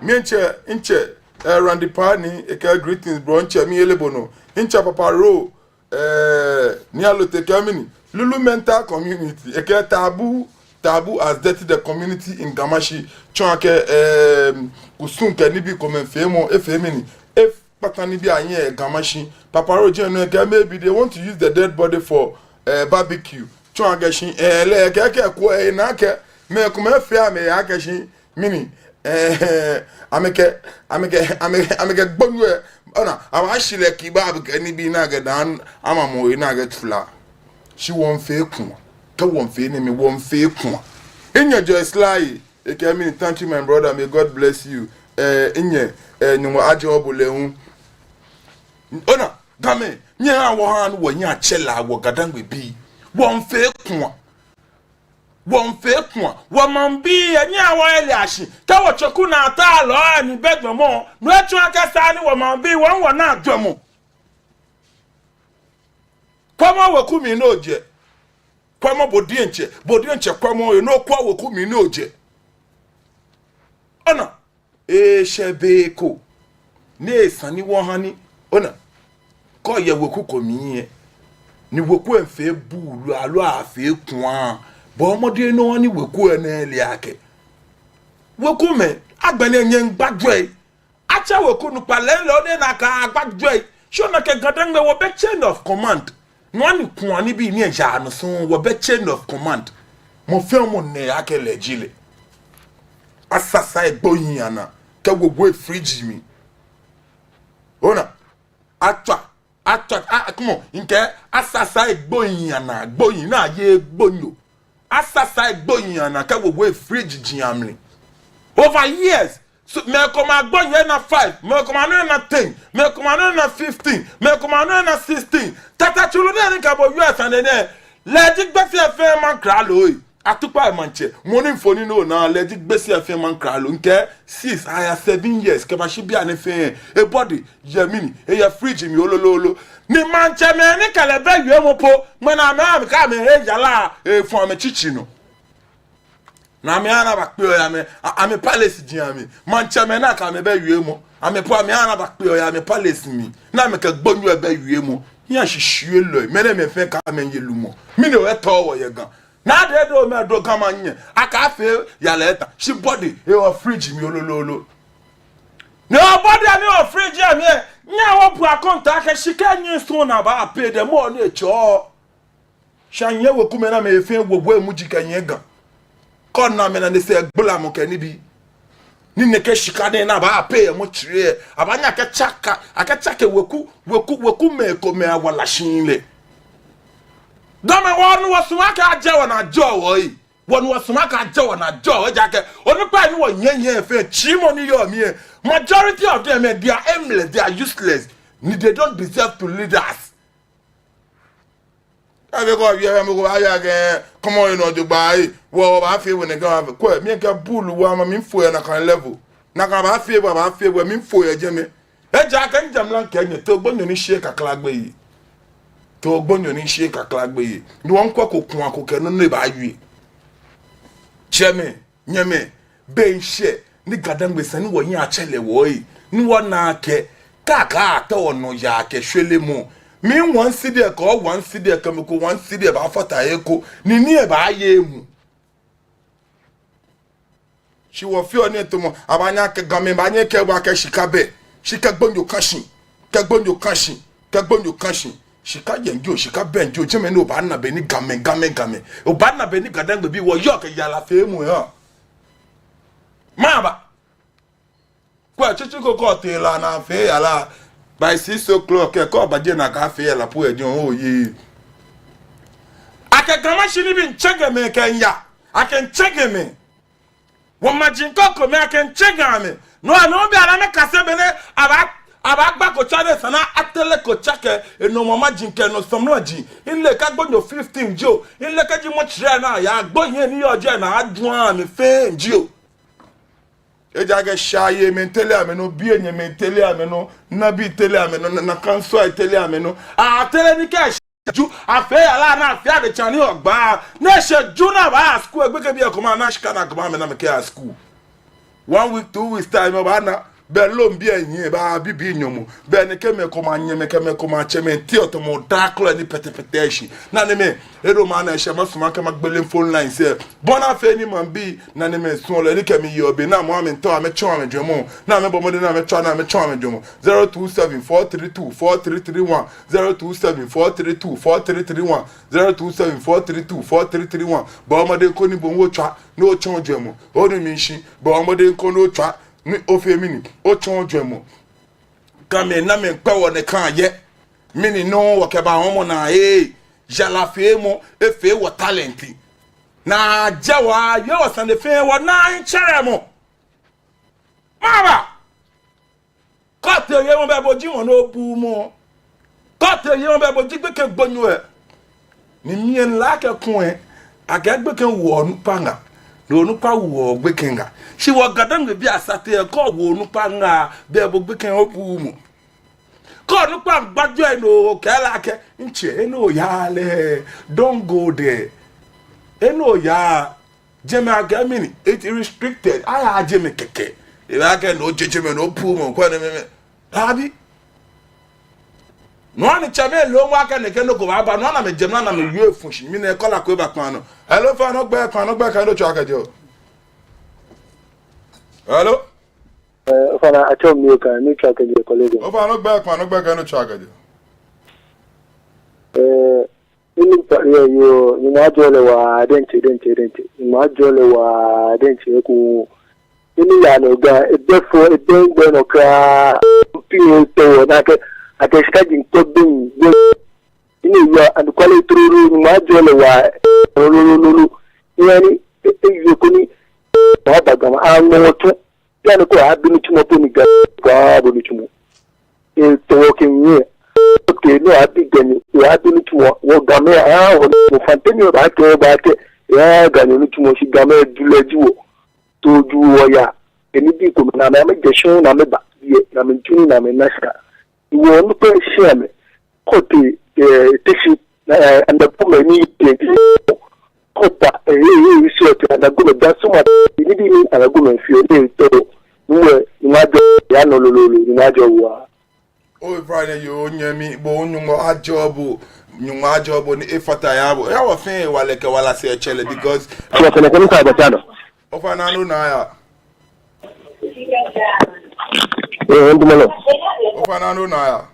Mitsɛ, mitsɛ, ee, Randy Pani, ekɛɛ greetings, bro, mitsɛ, miyeli bo nɔ. Mitsɛ Papa Ro, ee, Nii Allotey kɛɛ mɛni, Lulu Mental Community, ekɛɛ taboo, taboo has dirty the community in Ga Mashie. Tsɔɔ akɛ, ee, kusum kɛ nibii komɛi feemɔ, efee mɛni, ekpata nibii ahiɛ yɛ Ga Mashie. Papa Ro jɛmɛ nɔ ekɛɛ maybe they want to use the dead body for, ee, barbecue. Tsɔɔ akɛ shi, ee, lɛ ekɛɛ kɛ ko, ee, ena akɛ mɛi komɛi fee amɛya akɛ shi, mɛni, ee, amɛkɛ, amɛkɛ, amɛ, amɛkɛ gbonyo lɛ Ona, abaashi lɛ kebab kɛ nibii ni akɛ daa amamɔ he ni akɛtsu lɛ. Shi wɔmiifee kua. Kɛ wɔmiifee nii mli, wɔmiifee kua. Minyɛ Joyce Lai, ekɛɛ mi, thank you, my brother, may God bless you. Eh, minyɛ, eh, Nyɔŋmɔ ajɔɔ bo lɛ hu. Ona, Gamɛi, nyɛhaa wɔha ni wɔyi atsɛ la wɔ GaDangme bii. Wɔmiifee kua. Wɔmiifee kua. Wɔmaŋbii lɛ, nyɛhaa wɔyɛ lɛ ashi. Kɛ wɔtsɔku naa ta lɔ ni bɛ jɔɔmɔ. No etsɔɔ akɛ esa ni wɔmaŋbii, wɔ hu wɔna jɔɔmɔ. Kwɛmɔ weku mli ni ojɛ. Kwɛmɔ bo diɛŋtsɛ. Bo diɛŋtsɛ kwɛmɔ he ni okwɛɔ weku mli ni ojɛ. Ona. Eshɛ be ko ni esa ni wɔha ni, ona, kɛ oyɛ weku ko mli lɛ, ni weku lɛ miifee buulu aloo afee kua, bɔɔ mɔdɛŋ ni oha ni weku lɛ ana ale akɛ wekumɛi, agbɛnɛ nyɛmiigba jwɛi. Atsɛ weku nukpa lɛ lɛ, ona akɛ agba jwɛi. Shi ona akɛ GaDangme wɔbɛ chain of command. Nɔ ni kua nibii ni eyaa nɔ sɔŋŋ, wɔbɛ chain of command. Mɔ fɛɛ mɔ na akɛ lɛ ji lɛ. Asasa egbohii anaa kɛ wowo fridge mli. Ona, atswa, atswa, a, a, come on, mikɛɛ asasa egbohii anaa, gbohii ni ayeee gbonyo. Asasa egbohii anaa kɛ wowo fridge ji amli. Over years, so, mɛi komɛi agbohii ana five, mɛi komɛi anɔ ana ten, mɛi komɛi anɔ ana fifteen, mɛi komɛi anɔ ana sixteen. Tata Tsuru nɛɛ ni kɛ bo wieɔ sane nɛɛ, lɛ ji Gbese fɛɛ maŋkralo. Atukpai maŋtsɛ, mɔ ni mfoniri ni onaa, lɛ ji Gbese fɛɛ maŋkralo. Mikɛɛ six, aya seven years, kɛbashi bianɛ fɛɛ, ebody yɛ mli ni, eyɛ fridge mli lolo lolo. Ni maŋtsɛmɛi ni kɛ lɛ bɛ wiemɔ po, mɛni amɛha amɛkɛ amɛhe yara, efɔ amɛ tsitsi nɔ. Ni amɛha ni abakpe yɛ amɛ, a, amɛ palace ji amɛ. Maŋtsɛmɛi ni kɛ amɛ bɛ wiemɔ, amɛ po amɛha ni abakpe yɛ amɛ palace mli. Ni amɛkɛ gbonyo lɛ bɛ wiemɔ. Hiɛshishwielɔi, mɛnɛmɛi fɛɛ kɛ amɛye lumɔ. Mɛni hewɔ etɔ wɔ yɛ Ga? Naa de do mɛ do Ga maŋ nyɛ. Akafee yara eta. Shi body, eyɛ fridge mli lolo lolo. Ni o body ni yɔɔ fridge mli lɛ, nyɛhaa wɔbu akɔntaa akɛ shika ni sɔŋŋ ni abaa pay the more ni etsɔɔ. Shi nyɛ wekumɛi ni amɛfɛɛ wowo muji kɛnyiɛ Ga. Kɛ ona amɛnane sɛɛ gbalamɔ kɛ nibii. Ni nɛkɛ shika nɛɛ ni abaa pay yɛ mortuary lɛ, abaanyɛ akɛtsake, akɛtsake weku, weku, wekumɛi komɛi awala shihilɛ. Gamɛi, wɔ ni wɔsumɔɔ akɛ ajɛ wɔnaa ajɔɔ wɔ lɛ. Wɔ ni wɔsumɔɔ akɛ ajɛ wɔnaa ajɔɔ wɔ, ejaakɛ onukpai ni wɔnyiɛ nyiɛ fɛɛ, tsimɔ ni yɔɔ mli lɛ, majority of them, eh, they are aimless, they are useless. Ni they don't deserve to lead us. Afi ko afi afi mɔ ko afi akɛ, come on, you know, Dubai. Wɔ, wɔbaafee wɔ nɛkɛ, wɔbaafee. Kwɛ, mikɛ buulu wa ma, miifo yɛ nakai level. Nakai baafee, wɔbaafee, wɔmiifo yɛ jɛmɛ. Ejaakɛ mijɛ mra mikɛɛ nyɛ, too gbonyo ni sheee kakla gbeyei. Too gbonyo ni sheee kakla gbeyei. Ni wɔmiikwɛ ko kua ko kɛ nɔ ni ebaawie. Tsɛmɛi, nyɛmɛi, be miishɛ ni GaDangme esa ni wɔyi atsɛ lɛ wɔyi, ni wɔna akɛ, kɛ akɛtee wɔnɔ yaa kɛ shwelemɔ, mi one cedi kɛ o one cedi kɛ mɔ ko one cedi baafata he ko, ni nii lɛ baaye emuu. Shi wɔfeɔ nii tamɔ, abaanyɛ akɛ Gamɛi baanyɛ akɛɛ bo akɛ shika bɛ, shi kɛ gbonyo ka shi, kɛ gbonyo ka shi, kɛ gbonyo ka shi. Shika yɛ jio, shika bɛ jio, jɛmɛ ni obaana bɔ ni Gamɛi, Gamɛi, Gamɛi. Obaana bɔ ni GaDangme bii wɔyɔɔ kɛ yarafeemɔ lɛ. Maba. Kwɛ, tsutsu ko kɛ otee La ni afee yara, by six o'clock, kɛ kɛ obaje ni akafee yara po lɛ, jio, oye. Akɛ Ga Mashi nibii miitsɛŋ mɛi kɛmiiya. Akɛ miitsɛŋ mɛi. Wɔmaji ko ko mɛi akɛ miitsɛŋ amɛ. No hewɔ ni obi ara amɛkase bɔ ni abaa, abaagba kotsa ni esa ni atere kotsa kɛ enɔ mɔ maji kɛ enɔ sɔɔmɔ maji. Mile kɛ gbonyo fifteen jio. Mile kɛji mortuary ni aya, gbohii ni yɔɔ jɛi ni ajwɛŋ amɛ fɛɛ jio. Ejaakɛ shaayeimɛi tere amɛnɔ, bienyɛmɛi tere amɛnɔ, nabii tere amɛnɔ, na, na council tere amɛnɔ. Atere ni kɛ ju, afee yara ni afee adesa ni ogba. Ni eshɛ ju ni abaa school, egbɛkɛ bii komɛi ana shika ni komɛi amɛna amɛkɛya school. One week, two weeks time, obaana. Bɛ loan bii lɛ nyiɛ, baabi bii nyɔmɔ. Bɛ nɛkɛ mɛi komɛi anyɛmɛi kɛ mɛi komɛi atsɛmɛi, ti otomo daa klo ni pɛtɛpɛtɛ shi. Nanemɛi, edo mana eshɛ masumɔ akɛ magbele phone lines lɛ. Bɔ ni afee ni maŋbii, nanemɛi suɔlɔi ni kɛ mi yeɔ be, ni amɛ hu amɛmiitao amɛtsɔɔ amɛjwɛŋmɔ. Ni amɛbɔ mɔdɛŋ ni amɛtsɔɔ ni amɛtsɔɔ amɛjwɛŋmɔ. Zero two seven four three two four three three one. Zero two seven four three two four three three one. Zero two seven four three two four three three one. Bɔɔ mɔdɛŋ koni bo hu otswa ni otsɔɔ ojwɛŋmɔ. Onu mi shishi, bɔɔ mɔdɛŋ koni otswa ni ofee mɛni, otsɔɔ ojwɛŋmɔ. Gamɛi ni amɛkpɛ wɔ nɛɛ kã yɛ. Mɛni nɔ wɔkɛba hɔmɔ naa ee. Yara feemɔ, efee wɔ talent. Naa jɛ wɔ, yɛ wɔ sane fɛɛ wɔnaa ntsɛrɛmɔ. Maba. Kɔɔte yɛ mɔ bɛ bo ji mɔ ni obuuu mɔ. Kɔɔte yɛ mɔ bɛ bo ji gbekɛ gbonyo ɛ. Ni mɛi ni lɛ akɛ kulɛ, akɛ gbekɛ woɔ onukpa ŋaa, ni onukpa woɔ gbekɛ ŋaa. Shi wɔ Ga-Dangme bii asate ɛ, kɛ owo onukpa ŋaa, bɛ bo gbekɛ obuuu mɔ. Kɛ onukpa gbajɔɔ ɛ, no okɛɛ lɛ akɛ, ntsɛ, enɛ oyaa lɛ, don't go there. Enɛ oyaa, jɛmɛ akɛ mɛni, it restricted. Ayaaa jɛmɛ kɛkɛ. Ebaakɛɛ no oje jɛmɛ, no obuuu mɔ, kwɛ nɛɛ mɛmɛ. Dabi. No hewɔ ni tsɛmɛi lɛ amɛkɛɛ akɛ nɛkɛ nɔ ko baaba, no hewɔ ni amɛjɛ mli ni amɛwie efɔ̃ shi. Mina caller ko eba kpaa nɔ. Hello, ofainɛ ogbɛi, ofainɛ ogbɛi kɛ he ni otswaa kɛjɛɔ. Hello? Eh, ofainɛ atsɛɔ mi Nii Okai, ni mitswaa kɛjɛ Korle Bu. Ofainɛ ogbɛi, ofainɛ ogbɛi kɛ he ni otswaa kɛjɛɔ. Eh, Nii Okai, yoo, yoo, Nyɔŋmɔ ajɔɔ lɛ waa, diɛŋtsɛ, diɛŋtsɛ, diɛŋtsɛ. Nyɔŋmɔ ajɔɔ lɛ waa, diɛŋtsɛ, eko. Nii Okai, no Ga, ebɛ fɛo, ebɛ gbɛ nɔ kwraa, pii etɔ wɔ, ni akɛ, akɛ shika ji ŋkpɔ bem, bem. Nii Okai, anɔkwale troro, Nyɔŋmɔ ajɔɔ lɛ waa, lolo, lolo, lolo. Ni ani, e, e, yɛ ko ni, wa ba Ga maŋ, aŋmɔ wɔ tu. Ni ani ko abi nitsumɔ po ni Ga, wa bo nitsumɔ. Etɔ wɔ kɛ nyiɛ. Kɛ no abi Ganyo, wa abi nitsumɔ, wɔ Gamɛi, aa, wɔ, wɔ fã tɛ ni obaakɛɛ, obaakɛɛ, ya Ganyo nitsumɔ, shi Gamɛi, julɛ ji wɔ. Toodu wɔyaa. Enibii komɛi ni amɛ, amɛjɛ shɔŋŋ ni amɛba biɛ, ni amɛtsu nii ni amɛna shika. Wɔ onukpai shĩa mli. Kɔɔte, eh, Teshie, eh, Anagbomɛi ni, eh, kɔpa, eh, eh, eh, sɔɔti, Anagbomɛi, Dansoman, enibii ni Anagbomɛi fee, ni etɔ. Nyɔŋmɔ, Nyɔŋmɔ ajɔɔ, ya nɔ lolo, Nyɔŋmɔ ajɔɔ waa. Ofainɛ yoo, nyɛmi, bo Nyɔŋmɔ ajɔɔ bo, Nyɔŋmɔ ajɔɔ bo ni efata he aha bo. Eha wɔ fɛɛ hewalɛ kɛ wala sɛɛ tsɛlɛ because. Sɛ fɛnɛ kɛ nɔ ko aba ta nɔ. Ofainɛ nɔ ni yaa. Ee, ndumɔ nɔ. Ofainɛ nɔ ni yaa.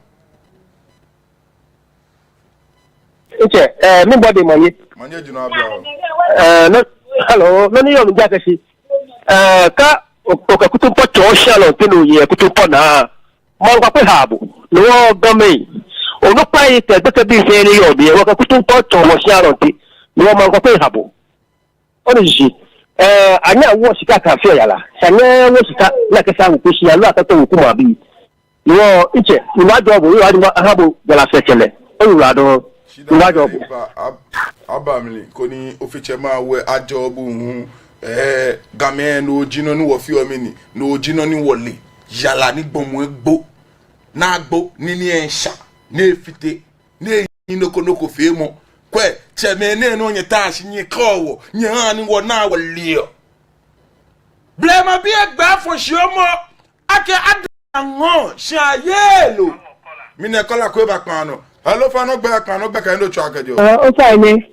Ntsɛ, eh, mibɔ dɛ manye. Manye ji nɔ abla o. Eh, nɔ, hello, nɔ ni yɔɔ mli ji akɛ shi. Eh, kɛ o, okɛ kutumpɔɔ tsɔ shĩa lɔnte ni oyɛ kutumpɔɔ naa. Maŋ kpakpa eha bo. Ni wɔ Gamɛi. Onukpai kɛ gbekɛbii fɛɛ ni yɔɔ biɛ, wɔkɛ kutumpɔɔ tsɔ wɔshĩa lɔnte. Ni wɔ maŋ kpakpa eha bo. Onu shishi. Eh, anyɛɛɛ awo shika akafee yara. Shi anyɛɛɛ awo shika ni akɛsaa weku shĩa, aloo akɛtɔ weku maŋbii. Ni wɔ, ntsɛ, Nyɔŋmɔ ajɔɔ bo, Nyɔŋmɔ ajɔɔ, aha bo wala sɛɛ tsɛlɛ. Oyiwaladɔŋŋ. Nyɔŋmɔ ajɔɔ bo. Aba, ab-, aba mli, koni ofe tsɛ ma wɛ ajɔɔ bo hu. Eh, Gamɛi, no ji nɔ ni wɔfeɔ mli nɛɛ, no ji nɔ ni wɔle. Yara ni gbɔmɔ egbo. Ni agbo, ni nii eshã, ni efite. Ni eyi nɔ ko nɔ ko feemɔ. Kwɛ, tsɛmɛi nɛɛ nɔ nyɛtaa shi nyɛkɛɔ wɔ, nyɛhaa ni wɔnaa wɔleɔ. Blema bii egbɛ afɔ̃ shi omɔ, akɛ ada ŋɔɔ, shi ayeee lɛ. Mina caller ko eba kpaa nɔ. Hello, ofainɛ ogbɛi, ofainɛ ogbɛi kɛ he ni otswaa kɛjɛɔ. Ah, ofainɛ,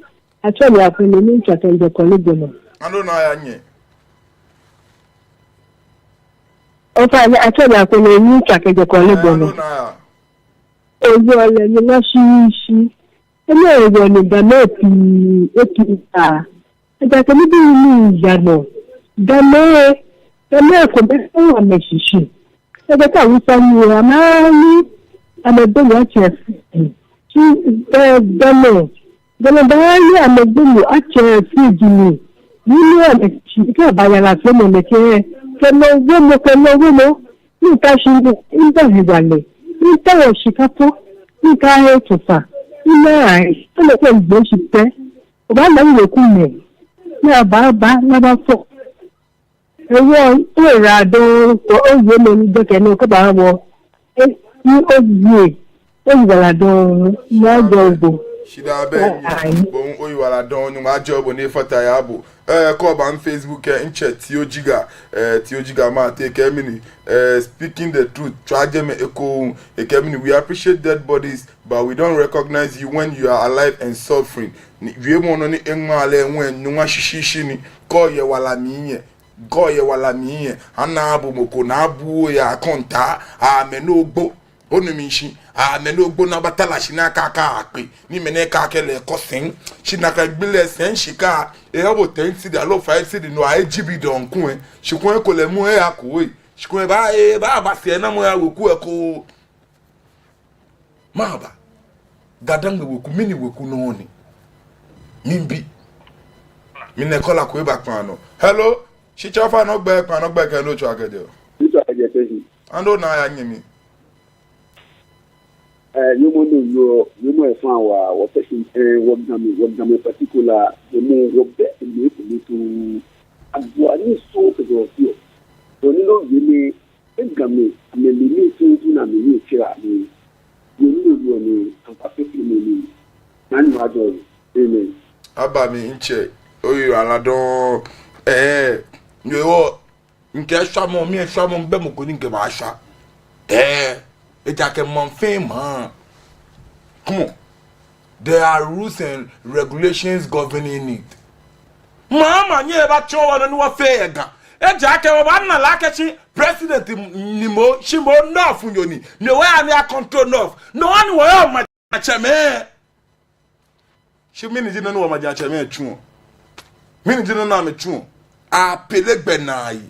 atsɛɔ mi Akwele, ni mitswaa kɛjɛ Korle Bu nɔ. Nɔ ni yaa nyɛ. Ofainɛ, atsɛɔ mi Akwele, ni mitswaa kɛjɛ Korle Bu nɔ. Nɔ ni yaa. Eji ole ni ŋa shishi. Enɛ eji ole Gamɛi pii, epii aa. Ejaakɛ nibii ni yaa nɔ. Gamɛi, Gamɛi komɛi fɛɛ amɛshishi. Ejaakɛ Hausa ni amɛni, amɛgbonyo atsɛ fiji. Shi, eh, Gamɛi, Gamɛi baanyɛ amɛgbonyo atsɛ fiji ni. Ni amɛshishi, kɛ aba yara feemɔ nɛkɛ, kɛ nɔ wemɔ, kɛ nɔ wemɔ. Ni ta shi ni, ni ta hewalɛ, ni ta wɔ shika po, ni ta he tsofa, ni na ahe, ni lɛ kɛ gbɛ shi pɛ, obaana ni wekumɛi, ni abaaba, ni abafɔ. Ewo, oyiwaladɔŋŋ, kɛ owie nɔ ni gbɛkɛ nɔ kɛba wɔ, e, ni owie, oyiwaladɔŋŋ, Nyɔŋmɔ ajɔɔ bo. Shidaa bɛ nyɛ, bo hu oyiwaladɔŋŋ, Nyɔŋmɔ ajɔɔ bo ni efata he aha bo. Eh, kɛ oba mi Facebook ɛ, ntsɛ Tio Jiga, eh, Tio Jiga Mate ekɛɛ mɛni, eh, speaking the truth, tswa jɛmɛ eko, ekɛɛ mɛni, we appreciate dead bodies, but we don't recognize you when you are alive and suffering. Ni, wiemɔ nɔ ni eŋma lɛ ŋwɛi, Nyɔŋmɔ shishishi ni, kɛ oyɛ wala mli yɛ, kɛ oyɛ wala mli yɛ, anaaa bo mɔ ko, ni abuuu oya akɔntaa, amɛ ni ogbo. Onu mi shishi, amɛ ni ogbo ni abatara shi ni akakɛɛ akpe, ni mɛi nɛɛ akakɛɛ lɛ kɔ sɛŋ, shi nakai gbi lɛ sɛŋ shika, eha bo ten cedi aloo five cedi nɔ, ahe ji bi dɔŋŋ kulɛ, shi kulɛ ekolɛ mɔ eyaku we, shi kulɛ eba, ebaaba sɛɛnamɔ eha weku eko, Maba. GaDangme weku, mɛni weku nɔ ni? Miibi. Mina caller ko eba kpaa nɔ. Hello? Shitsɛ, ofainɛ ogbɛi, kpaa nɔ ogbɛi kɛ he ni otswaa kɛjɛ. Otswaa kɛjɛ Teshie. Ani ona yaa nyɛmi? Eh, yoomo nɔ yɔɔ, yoomo efã waa, wɔ Teshie, eh, wɔ Gamɛi, wɔ Gamɛi particular, yoomo, wɔbɛ, eme, eme tu, agbo ni so, kɛjɛ ofiɔ. Wɔ ni nɔ yɛ mli, Egamɛi, amɛle nii tuuntu ni amɛle tsɛra mli. Yɛ mli yɔɔ ni ampa fɛɛ mli ni. Nani wa jɔ. Amen. Aba mi ntsɛ, oyi ala dɔŋŋ. Ɛɛ, nyɛ wɔ, nkɛ shwamɔ, mi shwamɔ, bɛ mɔ ko ni nkɛbaashwa. Ɛɛ, ejaakɛ maŋ fɛɛ maŋ. Come on. There are rules and regulations governing it. Maŋ maŋ nyɛbaatsɔɔ wɔ nɔ ni wɔfee yɛ Ga. Ejaakɛ wɔbaana lɛ akɛ shi president ni mɔ, shi mɔ North nyo ni. Ni wɔya ni a control North. No hewɔ ni wɔyɛ maŋtsɛmɛi. Shi mɛni ji nɔ ni wɔ maŋtsɛmɛi tsuɔ? Mɛni ji nɔ ni amɛtsuɔ? Apele gbɛ naa yi.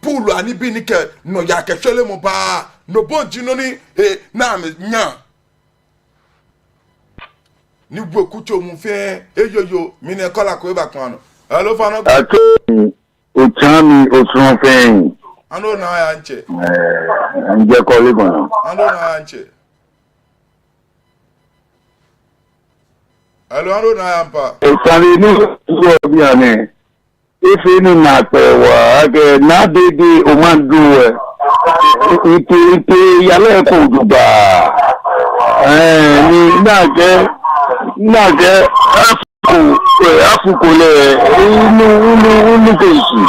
Pool anibii ni kɛ nɔyaa kɛ shwelemɔ baa. No bɔ ji nɔ ni, eh, ni amɛnyaa. Ni weku tso muu fɛɛ, eyoyo, mina caller ko eba kpaa nɔ. Hello, ofainɛ. Ato mi, otsa mi, osɔn fɛɛ. Ani ona yaa ntsɛ. Ɛɛ, njɛ caller ko nɔ. Ani ona yaa ntsɛ. Hello, ani ona yaa mpa. Osane ni wɔ bianɛ. Efee ni naakpɛɛ waa akɛ Naa Dede Omaŋ Duru lɛ, etee, etee yara ko jogbaŋŋ. Ɛɛ, ni nakai, nakai, afuko, ɛɛ, afuko lɛ, enu, enu, enu kɛ shi.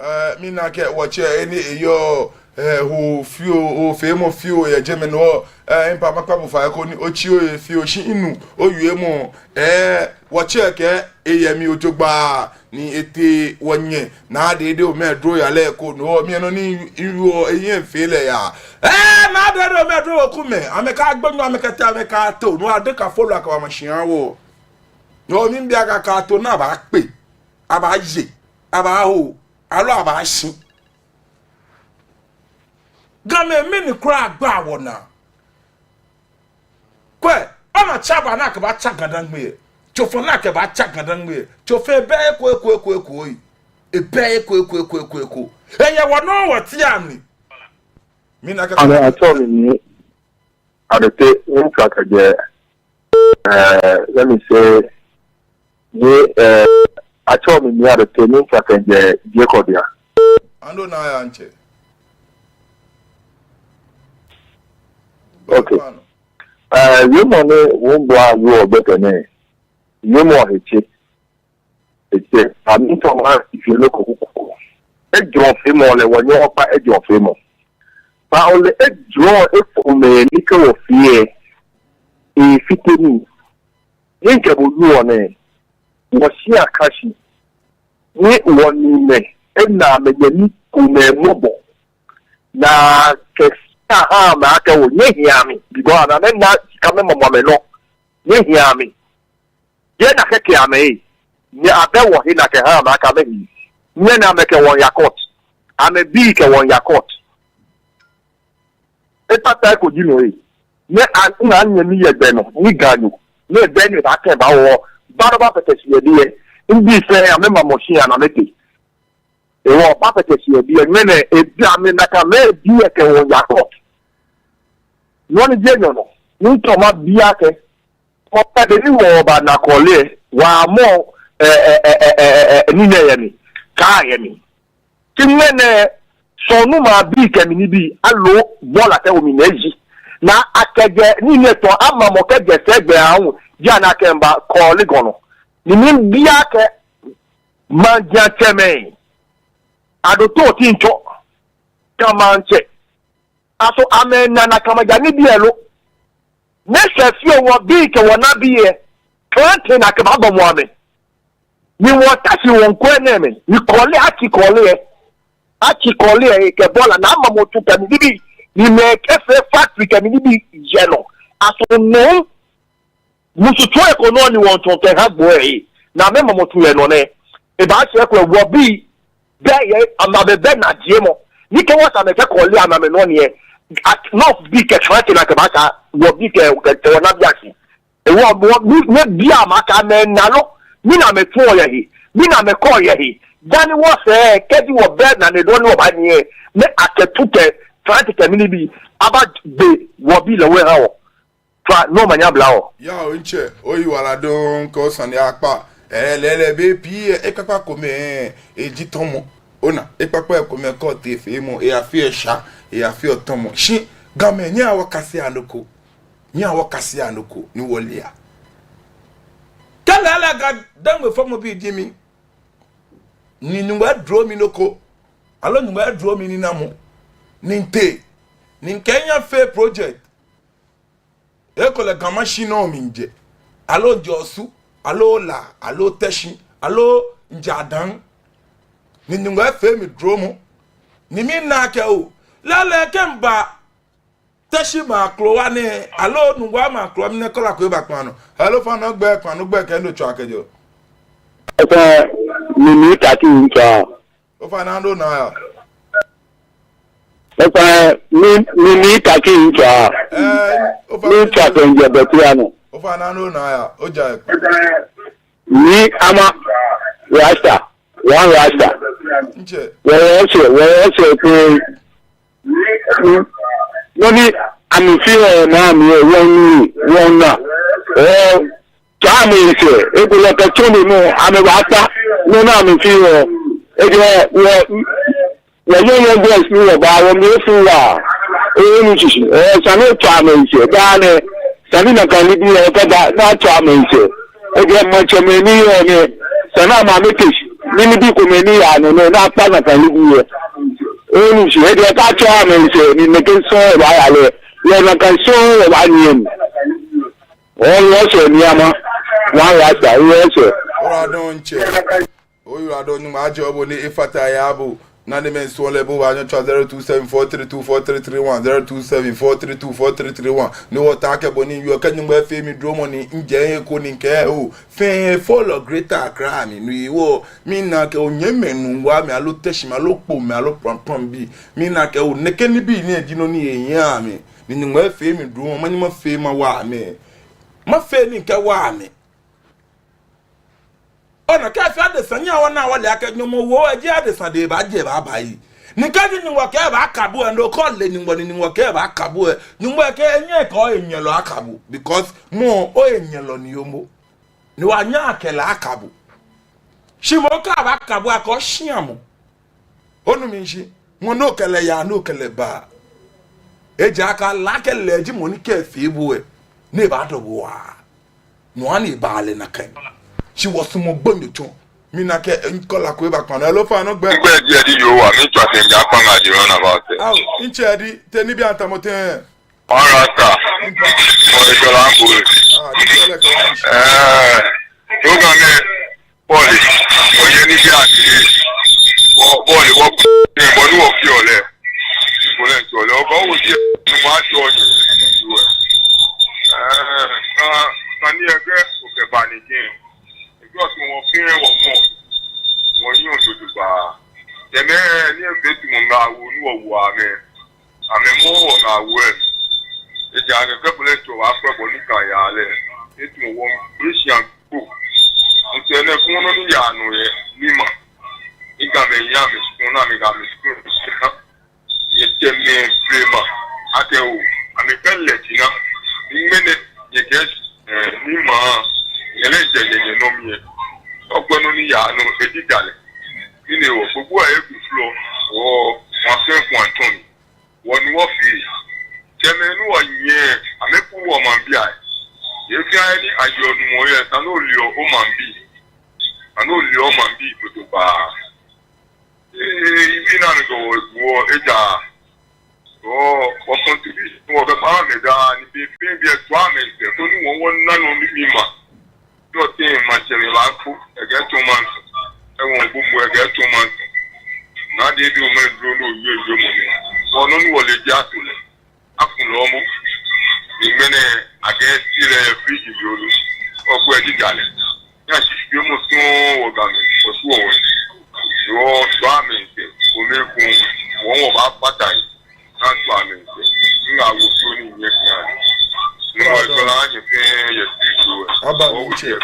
Ɛɛ, mina akɛ wɔtsɛ lɛ ni eyɔɔ, ɛɛ, hoo fioo, hoofeemɔ fioo yɛ jɛmɛ nɔ, ɛɛ, mpa makpa bo fai koni otsi ohe fioo shi minu owiemɔ, ɛɛ, wɔtsɛ lɛ kɛɛ eyɛ mli jogbaŋŋ ni etee wɔnyɛ Naa Dede Omaŋ Duru yara ko nɔ, mi nɔ ni miwieɔ eyi fɛɛ lɛ yaa. Ɛɛ, Naa Dede Omaŋ Duru wekumɛi, amɛkɛ gbonyo, amɛkɛ tɛ, amɛkɛ too, no adeka folo akɛ wɔma shia wɔ. No miibi akɛ akɛ too ni abaakpe. Abaaye, abaaho, aloo abaashi. Gamɛi, mɛni kwraa gbaa wɔnaa? Kwɛ, ona tsabaa ni akɛbaatsa GaDangme lɛ. Tsofa ni akɛbaatsa GaDangme lɛ. Tsofa lɛ ebɛ eko, eko, eko, eko, ei. Ebɛ eko, eko, eko, eko, eko. Eyɛ wɔnɔ wɔteŋ amli. Mina akɛ Ato mi ni Adote, miitswa kɛjɛ, eh, let me say, ni, eh, atsɛɔ mi Nii Adote, miitswa kɛjɛ Jacob ya. Ani ona yaa ntsɛ. Okay. Eh, wiemɔ ni wɔbaawie gbɛkɛ nɛɛ, wiemɔ he tse. Etsɛ, amɛtsɔɔ maŋ fɛɛ loko kuku. Ejurɔfeemɔ lɛ, wɔnyɛɔ wɔkpa ejurɔfeemɔ. Bɔ ni ejurɔ ekomɛi ni kɛ wɔfee lɛ, efite nii. Ni mikɛ bo wieɔ nɛɛ, wɔshia ka shi. Ni wɔnyɛmimɛi, ena amɛnyɛmi komɛi mɔbɔ. Ni akɛ shia ha amɛ akɛ wɔ nyɛhia mi. Because amɛna shika amɛmamɔ amɛnɔ. Nyɛhia mi. Yɛ nakai kɛ amɛ lɛ, ni abɛ wɔhe nakai ha amɛ akɛ amɛhi. Nyɛna amɛkɛ wɔ miiya court. Amɛbii kɛ wɔ miiya court. Ekpata eko ji no lɛ. Ni a, ni anyɛmi yɛ gbɛ nɔ, ni Ganyo. Ni ebɛ ni ebaakɛɛ bɔ ni wɔ. Bɔ ni wɔbaafee kɛshi yɛ biɛ. Mibii fɛɛ, amɛmamɔ shia ni amɛtee. Ewɔ, wɔbaafee kɛshi yɛ biɛ. Ŋmɛnɛ, ebi amɛ nakai amɛbii lɛ kɛ wɔ miiya court. Nɔ ni ji enyɔ nɔ. Ni mitsɔɔ mabi akɛ. Mɔ pɛ be ni wɔbaana kɔɔle, wɔmɔ, ɛ, ɛ, ni nɛ yɛ mli, kaa yɛ mli. Shi ŋmɛnɛ, sɔɔnumɔ bii kɛ mɛi nibii, aloo bɔla kɛ omi nɛ ji. Ni akɛjɛ, ni nɛ tɔ, amamɔ kɛjɛ sɛɛ gbɛ ahu, ji ana akɛ mba kɔɔle gɔŋ nɔ. Ni mibi akɛ, maŋ jɛŋtsɛmɛi, Adote Otintsɔ, kɛ maŋtsɛ. Aso amɛna nakai amɛjaa nibii lɛ lo? Ni sɛɛ fioo wɔbii kɛ wɔnabii lɛ, klante ni akɛbaabɔ mɔ amɛ. Ni wɔta shi wɔŋkwɛ nɛɛ mɛi, ni kɔɔle, atsi kɔɔle lɛ. Atsi kɔɔle lɛ kɛ bɔla ni amamɔ tsu kɛ mɛi nibii, ni amɛkɛfee factory kɛ mɛi nibii yɛ nɔ. Aso nɔ musu tsu eko nɔ ni wɔŋtsɔ kɛha gbo lɛ, ni amɛmamɔ tsu yɛ nɔ nɛ. Ebaashi eko wɔbii, bɛ yɛ, amɛbɛ, bɛ naajiemɔ. Ni kɛ wɔsɛɛ amɛkɛ kɔle amɛ amɛnɔ ni ɛ. Nɔ bii kɛ Fante ni akɛbaakɛɛ wɔ bii kɛ, kɛ, kɛ wɔna biɛ shi. Ewɔ, wɔ, mi, mibi amɛ akɛ amɛna lo, mɛni amɛtsuɔ yɛ he, mɛni amɛkɛɔ yɛ he. Dani wɔsɛɛ, kɛji wɔbɛ nane dɔŋŋ ni wɔbaanyiɛ, ni akɛ tu kɛ Fante kɛ mɛni bii, abagbe wɔbii lɛ we aha wɔ. Fa, no manyɛ abla wɔ. Yao, ntsɛ, oyiwaladɔŋŋ kɛ osane akpa. Ɛɛ, lɛɛlɛŋ bei pii, ekpakpa komɛi, eji tɔmɔ. Ona, ekpakpa komɛi kɛ otee feemɔ, eyafeɔ esha, eyafeɔ tɔmɔ. Shi, Gamɛi, nyɛhaa wɔkasea nɔ ko. Nyɛhaa wɔkasea nɔ ko ni wɔlea. Kɛ lɛɛlɛŋ Ga Dangme fɔmɔbi ji mi, ni Nyɔŋmɔ edro mi nɔ ko, aloo Nyɔŋmɔ edro mi ninamɔ, ni mitee, ni mikɛ nyɛ fee project. Ekolɛ Ga Mashie nɔ mijɛ, aloo mijɛ Osu, aloo La, aloo Teshie, aloo mijɛ Adan, ni Nyɔŋmɔ efee mi dromɔ, ni mina akɛ oo, lɛɛlɛŋ kɛ miba Teshie maŋ krowa nɛɛ, aloo Nungua maŋ krowa, mina caller ko eba kpaa nɔ. Hello, ofainɛ ogbɛi, kpaa nɔ ogbɛi kɛ he ni otswaa kɛjɛɔ. Ofainɛ, mi, mi Taki ntswaa. Ofainɛ, nɔ ni ona ya. Ofainɛ, mi, mi, mi Taki ntswaa. Ɛɛ, ofainɛ, mi ntswaa kɛjɛ Bɔtia nɔ. Ofainɛ, nɔ ni ona ya, oja ekpaa. Mi ama Rasta, one Rasta. Ntsɛ. Wɔyɛ sɛɛ, wɔyɛ sɛɛ kɛ. Nɔ ni amɛfeɔ yɛ maŋ mli, wɔnu, wɔna. Ɔɔ, tswa amɛsɛɛ, ekolɛ kɛ tsɔne nɔ, amɛbaakpa. Nɔ ni amɛfeɔ, ejɛ, wɔ, wɔyɛ yɛ boys ni wɔba, wɔmli efu waa. Onu shishi, ɔɔ, esa ni otswa amɛsɛɛ, daa nɛɛ. Esa ni nakai nibii lɛ kɛba, ni atswa amɛsɛɛ. Ejɛ maŋtsɛmɛi ni yɔɔ nɛɛ, esa ni amɛ amɛte shi. Ni nibii komɛi ni yaa nɔ nɛɛ, ni akpa nakai nibii lɛ. Onu shishi, ejɛ kɛ atswa amɛsɛɛ, ni nɛkɛ sɔŋŋ wɔbaaya lɛ. Lɛ nakai sɔŋŋ wɔbaanyiɛ mli. Ɔɔ, wɔyɛ sɛɛ ni ama. One Rasta, wɔyɛ sɛɛ. Oyiwaladɔŋŋ ntsɛ. Oyiwaladɔŋŋ, Nyɔŋmɔ ajɔɔ bo ni efata he aha bo. Nanemɛi, suɔlɔi, bo baanyɛ otswa zero two seven four three two four three three one, zero two seven four three two four three three one. Ni wɔtaoɔ akɛ bɔ ni miwieɔ, kɛ Nyɔŋmɔ efee mi dromɔ ni mijɛ he ko ni mikɛɛ oo, fɛɛ fɔlɔ Greater Accra mli, no hewɔ mina akɛ onyɛmimɛi Nungua mɛi, aloo Teshie mɛi, aloo Kpone mɛi, aloo Prampram bii, mina akɛ oo, nɛkɛ nibii nɛɛ ji nɔ ni ehiaa amɛ. Ni Nyɔŋmɔ efee mi dromɔ, manyɛ mafee mawa amɛ. Mafee ni mikɛwa amɛ. Ona, kɛ efee adesa, nyɛhaa wɔna wɔle akɛ Nyɔŋmɔ wo, eji adesa dɛŋ ebaajɛ ebaaba yi. Ni kɛji Nyɔŋmɔ kɛɛ ebaaka bo lɛ, no okɔ lɛ Nyɔŋmɔ, ni Nyɔŋmɔ kɛɛ ebaaka bo lɛ, Nyɔŋmɔ kɛɛ enyɛ ekɛ ohenyɛlɔ aka bo, because mɔ ohenyɛlɔ ni yɔɔ mɔ. Ni wɔnyɛɛɛ akɛ lɛ aka bo. Shi mɔ ko baaka bo akɛ oshia mɔ. Onu mi shishi, mɔ ni okɛ lɛ yaa, ni okɛ lɛ baa. Ejaakɛ lɛ akɛ lɛ ji mɔ ni kɛ efee bo lɛ, ni ebaadɔ bo waa. No hewɔ ni ebaa lɛ nakai. Shi wɔsumɔɔ gbonyo tsɔ. Mina akɛ, eh, caller ko eba kpaa nɔ. Hello, ofainɛ ogbɛi. Migbɛi ji Edi Yowa, mitswa kɛjɛ Akpaŋa Adjiri Roundabout. Ao, ntsɛ Edi, te nibii ata mɔ tɛŋŋ? One Rasta. Ɔɔ, ejɔ lɛ abo. Ah, ntsɛ lɛ kɛ wa. Ɛɛ, program nɛɛ, Paul, wɔyɛ nibii atii. Wɔ, Paul, wɔ, bɔ ni wɔfeɔ lɛ. Bɔ ni wɔfeɔ lɛ. Oba owie, ni wɔtsɔɔ nii. Ɛɛ, ka, kani ekɛ, okɛba ni kɛ. Because wɔfeɔ wɔmɔ. Wɔyɛ ojojo ba. Tɛmɛ, ni efee tamɔ ŋaawoo ni wɔwoɔ amɛ. Amɛmɔ wɔ ŋaawoo lɛ. Ejaakɛ kɛ bɔ ni tsɔ wa kpɛ bɔ ni ka ya lɛ. Etamɔ wɔ, eshia ko. Ŋsɛɛ nɛɛ kɔnɔ ni yaa nɔ yɛ, ni ma. Ni Gamɛi yaa amɛsukuu, ni amɛkɛ amɛsukuu shia. Nyɛtsɛmɛi blema akɛ oo, amɛkɛ lɛ tina. Ŋmɛnɛ, nyɛkɛɛ, ɛɛ, ni ma, nyɛlɛ jɛ nyɛ, nyɛnɔ mli lɛ. Ogbɛ nɔ ni yaa nɔ, eji jalɛ. Ni nɛɛ wɔ, gbogbo ayɛ ku flɔ, wɔ, wɔfee ku atɔni. Wɔ ni wɔfee. Tsɛmɛi ni wɔyɛ, amɛku wɔ maŋbii ayi. Efee ni ayɔɔ numɔ yɛ, esa ni oleɔ omaŋbii. Esa ni oleɔ omaŋbii kpotokpaa. Ee, ibi naa ni kɛ wɔ, wɔ eja. Wɔ, wɔ contribution, wɔkɛ kpaa amɛ daa, ni be fɛɛ be etswa amɛsɛɛ, koni wɔ, wɔna nɔ ni mli ma. Yɔ tɛŋŋ maŋtsɛmɛi baafo, ekɛ tsɔ maŋ sɔ. Ewɔ gbogbo ekɛ tsɔ maŋ sɔ. Naa de bi omɛ dro no yɛ yɛ mɔ ni. Wɔ nɔ ni wɔle ji ato lɛ. Akun lɛ mɔ. Ni ŋmɛnɛ akɛ shi lɛ fridge lolo. Okwɛ ji jalɛ. Yaa shi shi mɔ sɔŋŋ wɔ Gamɛi, wɔ suɔ wɔ. Wɔ suɔ amɛsɛɛ, kome ko, wɔ, wɔba Ntsɛ.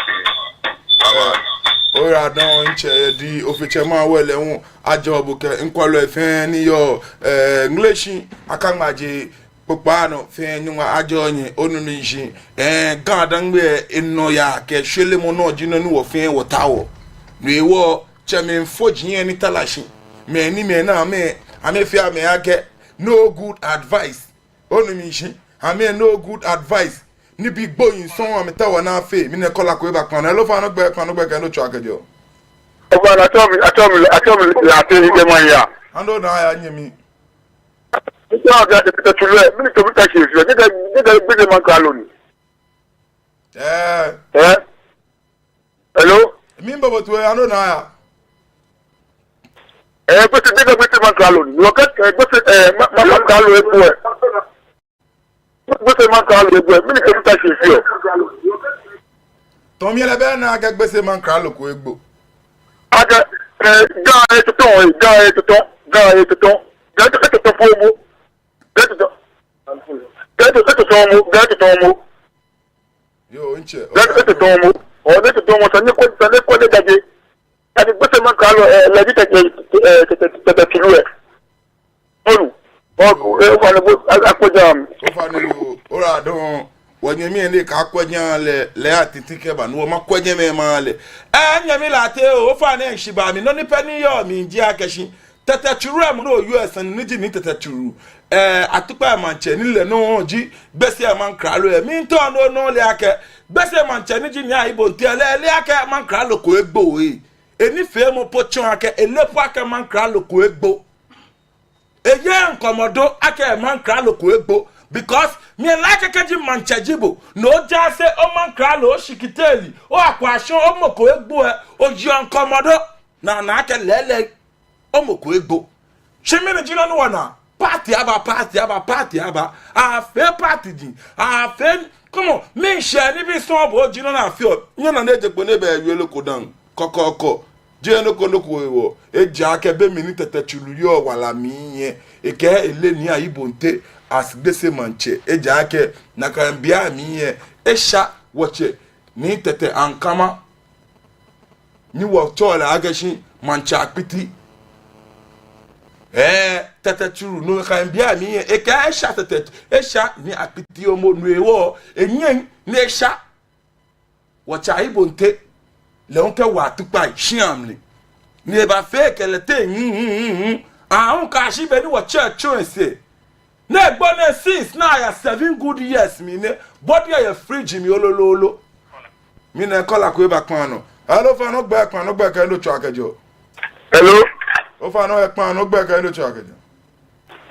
Oyiwaladɔŋŋ ntsɛ, yɛ di ofe tsɛ ma wɛlɛ hu ajɔɔ bo kɛ nkwɛlɔi fɛɛ ni yɔɔ, eh, Ŋleshi Akaŋmaje kpokpaa nɔ fɛɛ Nyɔŋmɔ ajɔɔ nyɛ, onu mishishi. Eh, Ga-Dangme enɔyaa kɛ shwelemɔ nɔ ji nɔ ni wɔ fɛɛ wɔtaoɔ. No hewɔ tsɛmɛi fɔji lɛ ni ta la shi, mɛi ni mɛi na amɛ, amɛfee amɛ akɛ no good advice. Onu mishishi, amɛ no good advice. Nibii gbohii sɔŋŋ amɛtaoɔ ni afee. Mina caller ko eba kpaa nɔ. Hello, ofainɛ ogbɛi, ofainɛ ogbɛi kɛ he ni otsɛɔ kɛjɛɔ. Ofainɛ, atsɛɔ mi, atsɛɔ mi, atsɛɔ mi Lartey Nii Kɛ Manya. Ando naa ya nyɛmi. Ntsɛ, akɛ Tɛtɛ Tsuru lɛ, mɛni too mita shi fioo? Nyɛkɛɛ, nyɛkɛɛ Gbese Mankralo ni. Eh. Eh? Hello? Miibo bo toi, ando naa ya. Eh, Gbese, nyɛkɛɛ Gbese Mankralo ni. Wɔkɛɛ, eh, Gbese, eh, Ma-, Ma-, Mankralo egbo lɛ. Gbese Mankralo egbo lɛ, mɛni too mita shi fioo? Tɔmi lɛ bɛ naa akɛ Gbese Mankralo ko egbo. Akɛ, eh, Ga etɔtɔ, eh, Ga etɔtɔ, Ga etɔtɔ, Ga etɔtɔ, etɔtɔ fɔmɔ. Ga etɔtɔ. Ga etɔtɔ, etɔtɔ mɔ, Ga etɔtɔ mɔ. Yoo, ntsɛ. Ga etɔtɔ mɔ. Oo, etɔtɔ mɔ, sane ko, sane ko lɛ jaje. Ani Gbese Mankralo, eh, lɛ ji Tɛtɛ, eh, Tɛtɛ, Tɛtɛ Tsuru lɛ. Onu. Oo, eh, ofainɛ bo, a, akwɛ jɛmɛ. Ofainɛ yoo, oyiwaladɔŋŋ. Wɔnyɛmi lɛ ni kɛ akwɛ jɛmɛ lɛ, lɛ atiti kɛba, ni wɔmakwɛ jɛmɛ maha lɛ. Eh, nyɛmi Lartey oo, ofainɛ nshi ba mi, nɔ ni pɛ ni yɔɔ mli ji akɛ shi Tɛtɛ Tsuru lɛ, mɔ ni oyɔɔ lɛ, sane ni ji Nii Tɛtɛ Tsuru. Eh, Atukpai maŋtsɛ ni lɛ nɔŋŋ ji Gbese Mankralo lɛ. Miitao ni ole akɛ Gbese maŋtsɛ ni ji Nii Ayi Bonte lɛ, ele akɛ Mankralo ko egbo lɛ. Enifeemɔ po tsɔɔ akɛ ele po akɛ Mankralo ko egbo. Eyeee ŋkɔmɔdɔŋŋ akɛ Mankralo ko egbo. Because mi lɛ akɛ kɛji maŋtsɛ ji bo, ni ojaase omankralo, oshikiteli, o akwashɔŋ, omɔ ko egbo lɛ, oyeɔ ŋkɔmɔdɔŋŋ. Ni ana akɛ lɛɛlɛŋ omɔ ko egbo. Shi mɛni ji nɔ ni wɔnaa? Party aba, party aba, party aba. Afee party ji. Afee, come on, miishɛɛ nibii sɔŋŋ bo ji nɔ ni afeɔ. Nyɛna ni eje kpo ni ebɛ yolo ko daŋ. Kɔkɔɔkɔ. Jeee nɔ ko nɔ ko hewɔ. Ejaakɛ be mli ni Tɛtɛ Tsuru yɔɔ wala mli lɛ, ekɛɛ ele Nii Ayi Bonte as Gbese maŋtsɛ. Ejaakɛ nakai be mli lɛ, esha wɔtsɛ Nii Tɛtɛ Ankama, ni wɔtsɛɔ lɛ akɛ shi Maŋtsɛ Akpiti. Eh, Tɛtɛ Tsuru, no nakai be mli lɛ, ekɛɛ esha Tɛtɛ, esha Nii Akpiti momo, no hewɔ enyɛŋ ni esha wɔtsɛ Ayi Bonte lɛ hu kɛwo Atukpai shia mli. Ni ebafee kɛ lɛ tɛŋŋ, hmm, hmm, hmm, hmm. Aahu kɛyashi be ni wɔtsɛ tsɔ esɛɛ. Ni egbo nɛɛ since ni aya seven good years mli nɛɛ, body lɛ yɛ fridge mli lolo lolo. Mina caller ko eba kpaa nɔ. Hello, ofainɛ ogbɛi, ofainɛ ogbɛi kɛ he ni otsɛɔ kɛjɛɔ. Hello. Ofainɛ ogbɛi, ofainɛ ogbɛi kɛ he ni otsɛɔ kɛjɛɔ.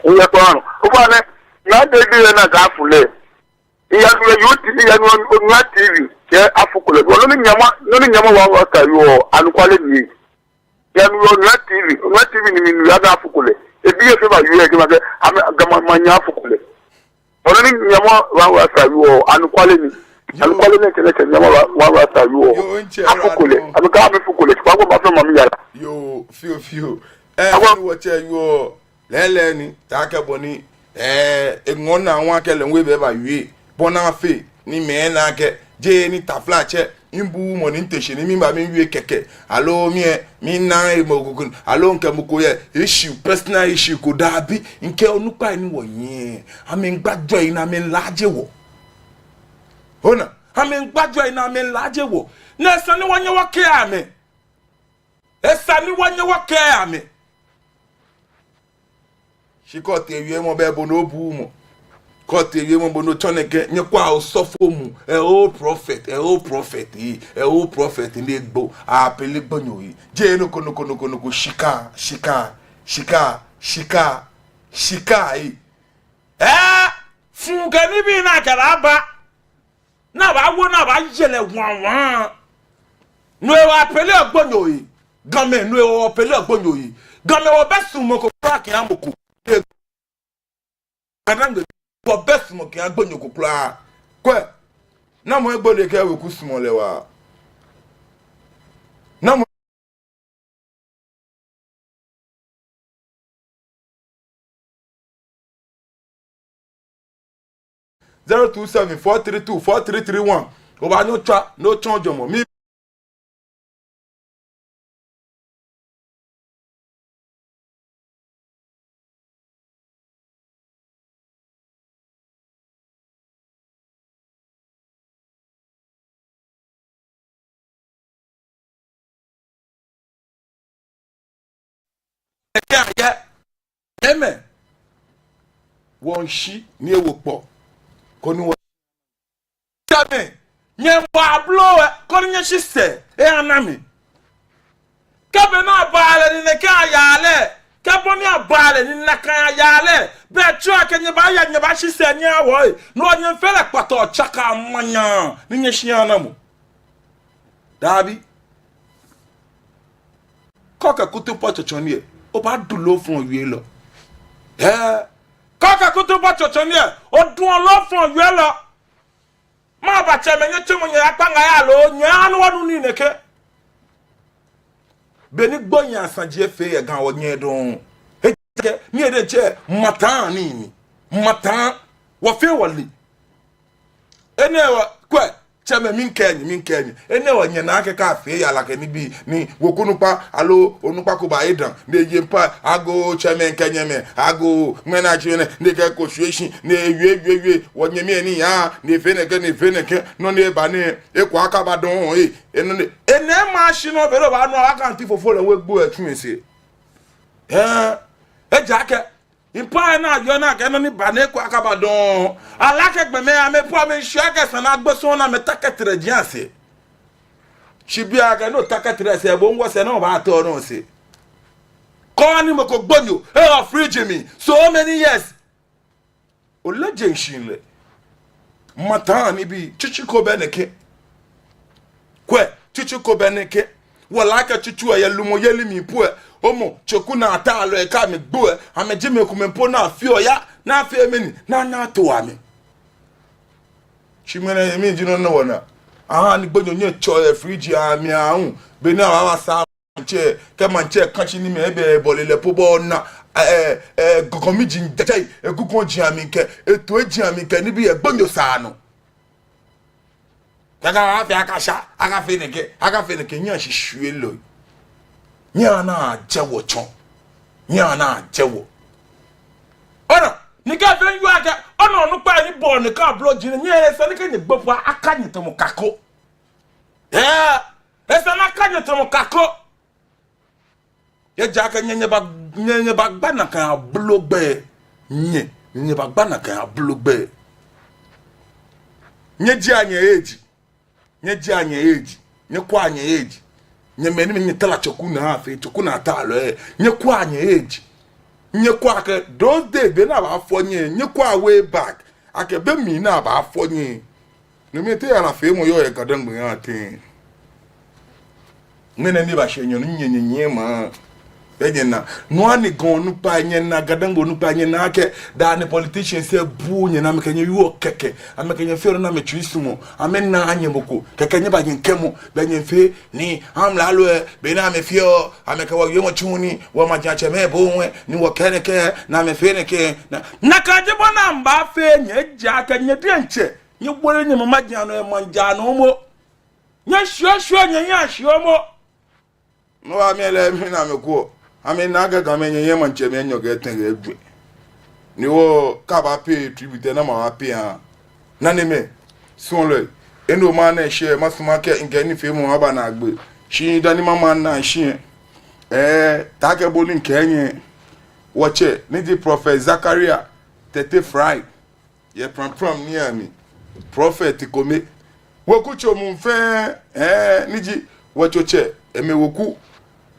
Ogbɛi kpaa nɔ. Ofainɛ, naa de bi yɛ naa ka fu lɛ. Iya nu yɛ U T V, iya nu yɛ Onua T V, kɛ afuko lɛ. Nɔ ni nyɛmɔ, nɔ ni nyɛmɔ wa wa ka yɔɔ, anɔkwale ni. Iya nu yɛ Onua T V, Onua T V ni minu ya ka afuko lɛ. Ebi yɛ fɛɛ ba yɔɔ yɛ kɛ ma kɛ, amɛ, kɛ ma, ma nya afuko lɛ. Nɔ ni nyɛmɔ wa wa ka yɔɔ, anɔkwale ni. Yoo. Anɔkwale ni kɛ ni kɛ nyɛmɔ wa, wa wa ka yɔɔ. Yoo, ntsɛ, afuko lɛ. Alright, no. Amɛ ka amɛ fuko lɛ. Kpa ko ma fɛɛ ma mi yara. Yoo, fioo, fioo. Eh, awa- ni wɔtsɛ yɔɔ. Lɛɛlɛŋ ni, taakɛ bɔ ni, eh, eŋɔɔ minaa akɛ lɛ hu ebɛ bawie, bɔ ni afee ni mɛi ana akɛ, jeee ni taflatsɛ, mibuuu mɔ ni mite shi ni miba miwie kɛkɛ, aloo mi lɛ, minaaa mɔ ko ko, aloo mikɛ mɔ ko yɛ issue, personal issue ko, dabi, mikɛ onukpai ni wɔyɛ, amɛmiigbajɔɔ ni amɛmiilaaje wɔ. Ona, amɛmiigbajɔɔ ni amɛmiilaaje wɔ. Ni esa ni wɔnyɛ wɔkɛɛ amɛ. Esa ni wɔnyɛ wɔkɛɛ amɛ. Shi kɛ otee wiemɔ bɛ bo ni obuuu mɔ. Kɛ otee wiemɔ bo ni otsɔ nɛkɛ, nyɛkwɛa osɔfo muu, eh, o prophet, eh, o prophet, eh, eh, o prophet ni egbo, apele gbonyo yi. Jeee nɔ ko, nɔ ko, nɔ ko, nɔ ko, shika, shika, shika, shika, shika, eh. Eh, fuu kɛ nibii ni akɛ lɛ aba. Ni abaawo ni abaayɛ lɛ waŋwaŋ. No hewɔ apeleɔ gbonyo yi. Gamɛi, no hewɔ wɔpeleɔ gbonyo yi. Gamɛi wɔbɛ suɔmɔ ko kwraa kɛha mɔ ko. Ga-Dangme, wɔbɛ suɔmɔ kɛha gbonyo ko kwraa. Kwɛ. Namɔ egbo lɛ kɛ weku suɔmɔ lɛ waa. Namɔ Zero two seven four three two four three three one. Obaanyɛ otswa, ni otsɔɔ jɔɔmɔ. Mi Eke ayɛ. Amen. Wɔŋshi ni ewo kpɔ. Koni wɔ Tsɛmɛi, nyɛbɔ ablo lɛ, koni nyɛshi sɛɛ, ehã ana mi. Kɛ bɔ ni abaa lɛ ni nɛkɛ ayaa lɛ, kɛ bɔ ni abaa lɛ ni nakai ayaa lɛ, belɛ tsɔɔ akɛ nyɛbaaya, nyɛbaashi sɛɛ nyɛhã wɔ, no nyɛfee lɛ kpɔtɔɔ tsaka manya, ni nyɛshi ana mɔ. Dabi. Kɛ okɛ kutu bɔ tsɔtsɔ nii lɛ, obaadu lɛ ofɔ̃ wielɔ. Ɛɛ, kɛ okɛ kutu bɔ tsɔtsɔ nii lɛ, oduɔ lɛ ofɔ̃ wielɔ. Mɛɛba tsɛmɛi nyɛtsɔmɔ nyɛyakpa ŋaa ya lo, nyɛhã ni wɔnu nii nɛkɛ. Beni gbonyo asaji efee yɛ Ga wɔnyɛ dɔŋŋ. Ejaakɛ, nii lɛ diɛŋtsɛ, mataa nii ni. Mataa, wɔfɛɛ wɔle. Enɛ hewɔ, kwɛ, tsɛmɛi miikɛɛ nyɛ, miikɛɛ nyɛ. Enɛ hewɔ nyɛnaa akɛ kɛ afee yara kɛ nibii, ni weku nukpa, aloo onukpa ko ba edaaŋ, ni eye mpaa, agoo tsɛmɛi kɛ nyɛmɛi, agoo, ŋmɛnɛ atsɛ nɛɛ, ni ekɛ ko shwie shi, ni ewie, wie, wie, wɔnyɛmi lɛ ni yaa, ni efee nɛkɛ, ni efee nɛkɛ, nɔ ni eba nɛɛ, eko akaba dɔŋŋ, ee, enɔ ni, enɛ mashi nɔ be lɛ obaanu akɛ Auntie Fofo lɛ hu egbo etsu esɛɛ. Ɛɛ, ejaakɛ, mpaa lɛ ni ayɔɔ nɛɛ akɛ nɔ ni ba nɛɛ eko akaba dɔŋŋ. Alakɛ gbɔmɛi amɛpua amɛshwie akɛ esa ni agbo sɔŋŋ ni amɛta kɛtɛrɛ ji asɛɛ. Shi bianɛ akɛ ni ota kɛtɛrɛ sɛɛ, bo ŋwɔ sɛɛ ni obaatɔ nɔ sɛɛ. Koni mɔ ko gbonyo, eh, ofridge mi, so many years. Ole jeŋ shihilɛ. Mataa nibii, tsutsu ko bɛ nɛkɛ. Kwɛ, tsutsu ko bɛ nɛkɛ. Wɔle akɛ tsutsu lɛ yɛ lumɔyeli mli po lɛ. Omɔ, tsoku naa ta lɔ lɛ kɛ amɛgbo lɛ. Amɛji mɛi komɛi po ni afeɔ ya. Ni afee mɛni, ni anyɛ ato amɛ. Shi ŋmɛnɛ yɛ mli ji nɔ ni wɔna. Ahã ni gbonyo nyɛ tsɔ yɛ fridge amli ahu. Beni abaaba sa maŋtsɛ, kɛ maŋtsɛ kã shi ni mɛi bɛ bɔle lɛ po bɔ ona, eh, eh, gɔŋgɔŋ miji jajai, egugɔ ji amli kɛ, etoi ji amli kɛ, nibii yɛ gbonyo saa nɔ. Kɛkɛ afee akasha, akafee nɛkɛ, akafee nɛkɛ, nyɛ shishwielɔi. Nyɛhãa ni ajɛ wɔ tsɔ. Nyɛhãa ni ajɛ wɔ. Ona, ni kɛ fee nyɔ akɛ, ona onukpa ni bɔ ni kã blo ji ni, nyɛ esa ni kɛ nyɛgbo po akanyɛ tamɔ kako. Eh, esa ni akanyɛ tamɔ kako. Ejaakɛ nyɛ, nyɛba, nyɛ, nyɛbagba nakai ablo gbɛ. Nyɛ, nyɛbagba nakai ablo gbɛ. Nyɛjiea nyɛ age. Nyɛjiea nyɛ age. Nyɛkwɛa nyɛ age. Nyɛ mɛi ni nyɛtara tsoku naa fɛɛ, tsoku naa ta lɔ lɛ. Nyɛkwɛa nyɛ age. Nyɛkwɛa akɛ those days, be ni abaafɔ nyɛ, nyɛkwɛa way back. Akɛ be mli ni abaafɔ nyɛ. No mli te yarafeemɔ yɔɔ yɛ Ga-Dangme yaa tɛŋŋ. Ŋmɛnɛ ni ebashɛ nyɔɔŋ ni nyɛ, nyɛ, nyɛma. Be nyɛna. Nɔ ni Ga onukpai nyɛna, Ga-Dangme onukpai nyɛna akɛ, dani politicians lɛ bu nyɛ ni amɛkɛ nyɛ wieɔ kɛkɛ. Amɛkɛ nyɛ feɔ nɔ ni amɛtsui sumɔɔ. Amɛnaaa nyɛ mɔ ko. Kɛkɛ nyɛba nyɛkɛmɔ. Be nyɛfee ni amralo lɛ, be ni amɛfeɔ, amɛkɛ wɔ wiemɔ tsu ni, wɔ majiatsɛmɛi bo wɛ, ni wɔkɛɛ nɛkɛ, ni amɛfee nɛkɛ. Na, nakai ji bɔ ni amɛbaafee nyɛ, ejaakɛ nyɛ diɛŋtsɛ. Nyɛbɔle nyɛmama jia nɔ, ema jia nɔ momo. Nyɛshiɔ shiɔ nyɛhiɛ ashiɔ momo. No hewɔ mi lɛ mi na mi ko. Amɛna akɛ Gamɛi nyɛyɛ maŋtsɛmɛi enyɔ kɛ etɛ kɛ ejwɛ. Ni wɔ kɛ abaa pay tribute ni amɛbaa pay ahã. Nanemɛi, suɔlɔi. Eno maŋ nɛɛ shɛ masumɔ akɛ mikɛ nifeemɔ aba naagbee. Shi dani mama naa shi. Eh, taakɛ bɔ ni mikɛɛ nyɛ. Wɔtsɛ, ni ji Prophet Zachariah Tetteh Fry. Yɛ Prampram ni ami prophet kome. Weku tso muu fɛɛ, eh, ni ji wɔtsotsɛ, amɛweku.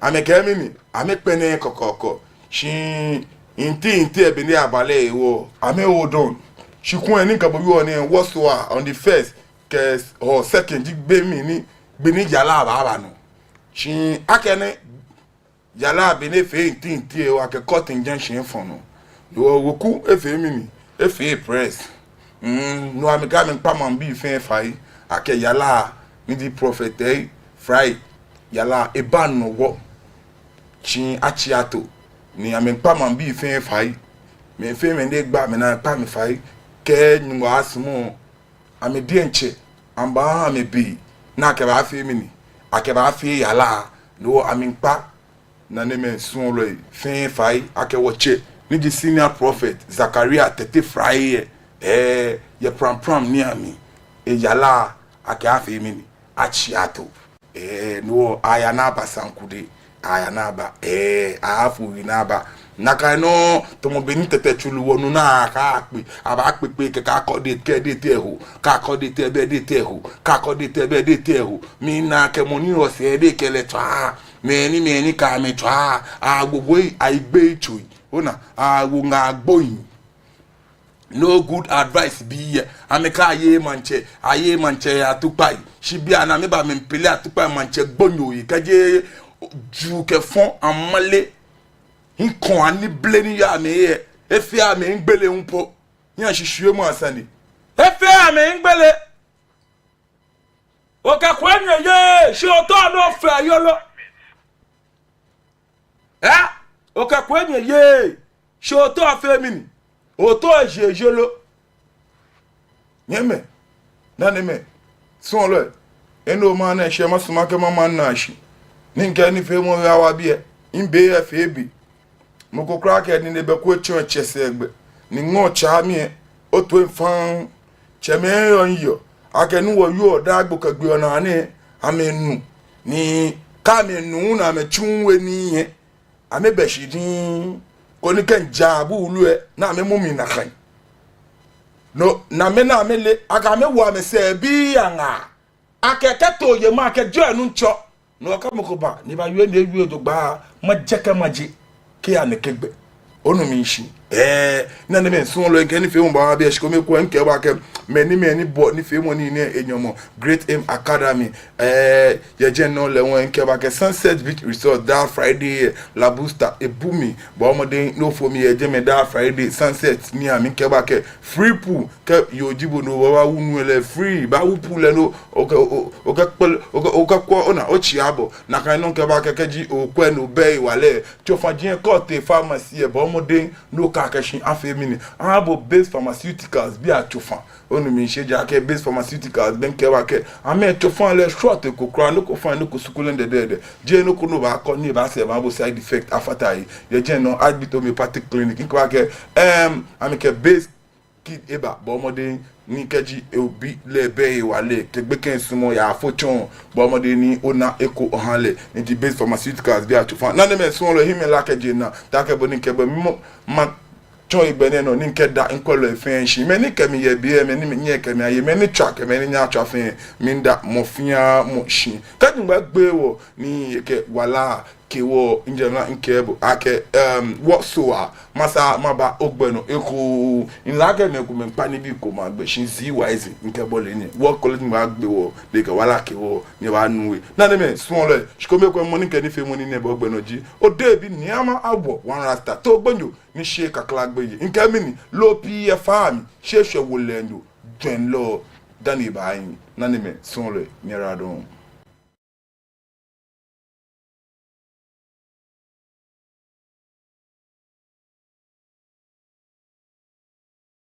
Amɛkɛɛ mi ni, amɛkpɛlɛɛɛ kɔkɔɔkɔ. Shi nti nti lɛ be ni aba lɛ hewɔ, amɛwo dɔŋ. Shi kulɛ ni mikɛ bo wieɔ nɛɛ, wɔsɔɔ on the first, kɛ hɔ second ji gbi mli ni, gbi ni yara lɛ baaba nɔ. Shi akɛni yara lɛ be ni efee nti nti lɛ, wɔkɛ court injunction fɔ nɔ. Wɔ weku efee mɛni, efee press. Mm, no hewɔ mikɛɛ mikpa maŋbii fɛɛ fai, akɛ yara lɛ, ni ji Prophet Fry, yara lɛ eba nɔ wɔ. Shi atsi ato, ni mikpa maŋbii fɛɛ fai. Mɛi fɛɛ mɛi ni gba amɛnaa kpa mi fai, kɛ Nyɔŋmɔ sumɔ, amɛ diɛŋtsɛ. Amɛbaaha amɛ be ni akɛbaafee mɛni? Akɛbaafee yara. No hewɔ amɛmiikpa nanemɛi suɔlɔi fɛɛ fai akɛ wɔtsɛ ni ji senior prophet Zakaria Tetteh Fry lɛ, ɛɛ, yɛ prampram ni amɛ, eyara akɛ afee mɛni? Atsi ato. Ɛɛ, no hewɔ aya ni aba Sanku de, aya ni aba, ɛɛ, afo yi ni aba. Nakai nɔŋŋ, tamɔ bɔ ni tete tsulu wɔnu ni akɛɛ akpe, abaakpe kpee kɛkɛ akɔ date kɛ date lɛ ho, kɛ akɔ date lɛ bɛ date lɛ ho, kɛ akɔ date lɛ bɛ date lɛ ho. Mina akɛ mɔ ni yɔɔ sɛɛ lɛ kɛ lɛ tswaa, mɛni mɛni kɛ amɛ tswaa, agbogbo yi, aigbe yi tsoi, ona, awo ŋa agbo yi. No good advice bii lɛ. Amɛkɛɛ ayeee maŋtsɛ, ayeee maŋtsɛ atukpai. Shi bianɛ amɛba amɛmiipele atukpai maŋtsɛ gbonyo lɛ. Kɛjɛ juu kɛ fɔŋ amale. Hiŋkɔɔ anibii ni yɔɔ amɛhe lɛ, efeee amɛ hiɛgbele hu po. Nyɛshishi yɛ mɔ asane. Efeee amɛ hiɛgbele. Okɛ kwɛ nyɛ yɛ, shi otɔ nɔ fɛɛ yolo. Ɛɛ? Okɛ kwɛ nyɛ yɛ, shi otɔ fɛɛ mɛni? Otɔ eje yolo. Nyɛmɛi, nanemɛi, suɔlɔi, enɛ hewɔ ni mishɛ masumɔ akɛ mama minaashi. Ni mikɛ nifeemɔ lɛ awa biɛ, mibe lɛ fɛɛ be. Mɔ ko kwraa kɛ nine bɛ ko etsɔ etsɛ sɛɛ gbɛ. Ni ŋɔ tsa mi lɛ, otoi faŋŋ. Tsɛmɛi yɔɔ, miyeɔ. Akɛ ni wɔyɔɔ daa gbi kɛ gbi ona nɛɛ, amɛnu. Ni kɛ amɛnu ni amɛtsu we nii lɛ, amɛbɛ shi diŋŋ. Koni kɛ mija buulu lɛ, ni amɛmɔ mi nakai. No, ni amɛ ni amɛle, akɛ amɛwo amɛsɛɛ bii aŋaa. Akɛ kɛ too yɛ mɔ akɛ jɔɔ enu ŋtsɔ. No hewɔ kɛ mɔ ko ba, ni ebawie ni ewie jogbaŋŋ, majɛ kɛ maje. Kɛ yaa nɛkɛ gbɛ. Onu mi shishi. Ɛɛ, nanemɛi suɔlɔi, mikɛ nifeemɔ baawa biɛ, shi kome kwɛ mikɛɛ bo akɛ, mɛi ni, mɛi ni bɔ nifeemɔ nii nɛɛ enyɔmɔ, Great Aim Academy. Ɛɛ, yɛ jɛmɛ nɔŋŋ lɛ hu mikɛɛ bo akɛ Sunset Beach Resort daa Friday lɛ, La Busta, ebu mli. Bɔɔ mɔdɛŋ ni ofo mi yɛ jɛmɛ daa Friday, Sunset ni amɛkɛɛ bo akɛ free pool, kɛ yoo ji bo ni obaawu nu lɛ free, baawu pool lɛ nɔ, okɛ, o, okɛ kpele, okɛ, okɛ kwɛ, ona, otsi abɔ. Nakai nɔŋŋ mikɛɛ bo akɛ kɛji okwɛ ni obɛ hewalɛ, tsofa jiɛ kɔ te pharmacy lɛ, bɔɔ mɔdɛŋ ni okɛ akɛ shi afee mɛni? Aha bo Base Pharmaceuticals biɛ tsofa. Onu mi shishi, ejaakɛ Base Pharmaceuticals, be ni mikɛɛ bo akɛ amɛtsofa lɛ short ko kwraa, nɔ ko fine, nɔ ko sukulɛŋ dɛdɛɛdɛ. Jeee nɔ ko ni obaakɔ ni ebaasɛɛ ebaha bo side effect afata he. Yɛ jɛmɛ nɔŋŋ, Heartbeat Homeopathic Clinic, mikɛɛ bo akɛ, ɛm, amɛkɛ Base Kit eba, bɔɔ mɔdɛŋ ni kɛji obi lɛ bɛ hewalɛ, kɛ gbekɛ miisumɔ yaafo tsɔ, bɔɔ mɔdɛŋ ni ona eko oha lɛ, ni ji Base Pharmaceuticals biɛ tsofa. Nanemɛi suɔlɔi, hiɛ mila kɛjɛ naa, taakɛ bɔ ni mikɛɛ bo, mimɔ, matsɔ hegbɛ nɛɛ nɔ, ni mikɛda mikwɛlɔi fɛɛ shi. Mɛi ni kɛ mi yɛ biɛ, mɛi ni nyɛkɛ mi aye, mɛi ni tswa kɛ mɛi ni nyɛɛɛ atswa fɛɛ, miida mɔ fɛɛ mɔ shi. Kɛji ŋmɛnɛ gbe wɔ, ni ekɛ wala kɛ wɔ, mijɛ mla mikɛɛ bo akɛ, ɛm, wɔsɔɔ, masa maba ogbɛ nɔ eko. Mile akɛ mɛi komɛi miikpa nibii komɛi agbɛ shi, Z Y Z mikɛbɔle nɛɛ. Wɔkɔlɛ ni baagbe wɔ, ni ekɛ wala kɛ wɔ, ni baanu he. Nanemɛi suɔlɔi, shi kome kwɛ mɔ ni kɛ nifeemɔ nii nɛɛ ba ogbɛ nɔ ji Odehe bi Nii Ama Awɔ, One Rasta, too gbonyo ni sheee kakla gbeyei. Mikɛɛ mɛni, loo pii yɛ faa mli, shi eshwɛ wolɛnyo jwɛŋ lɔ dani ebaahi. Nanemɛi suɔlɔi, nyɛyiwaladɔŋŋ.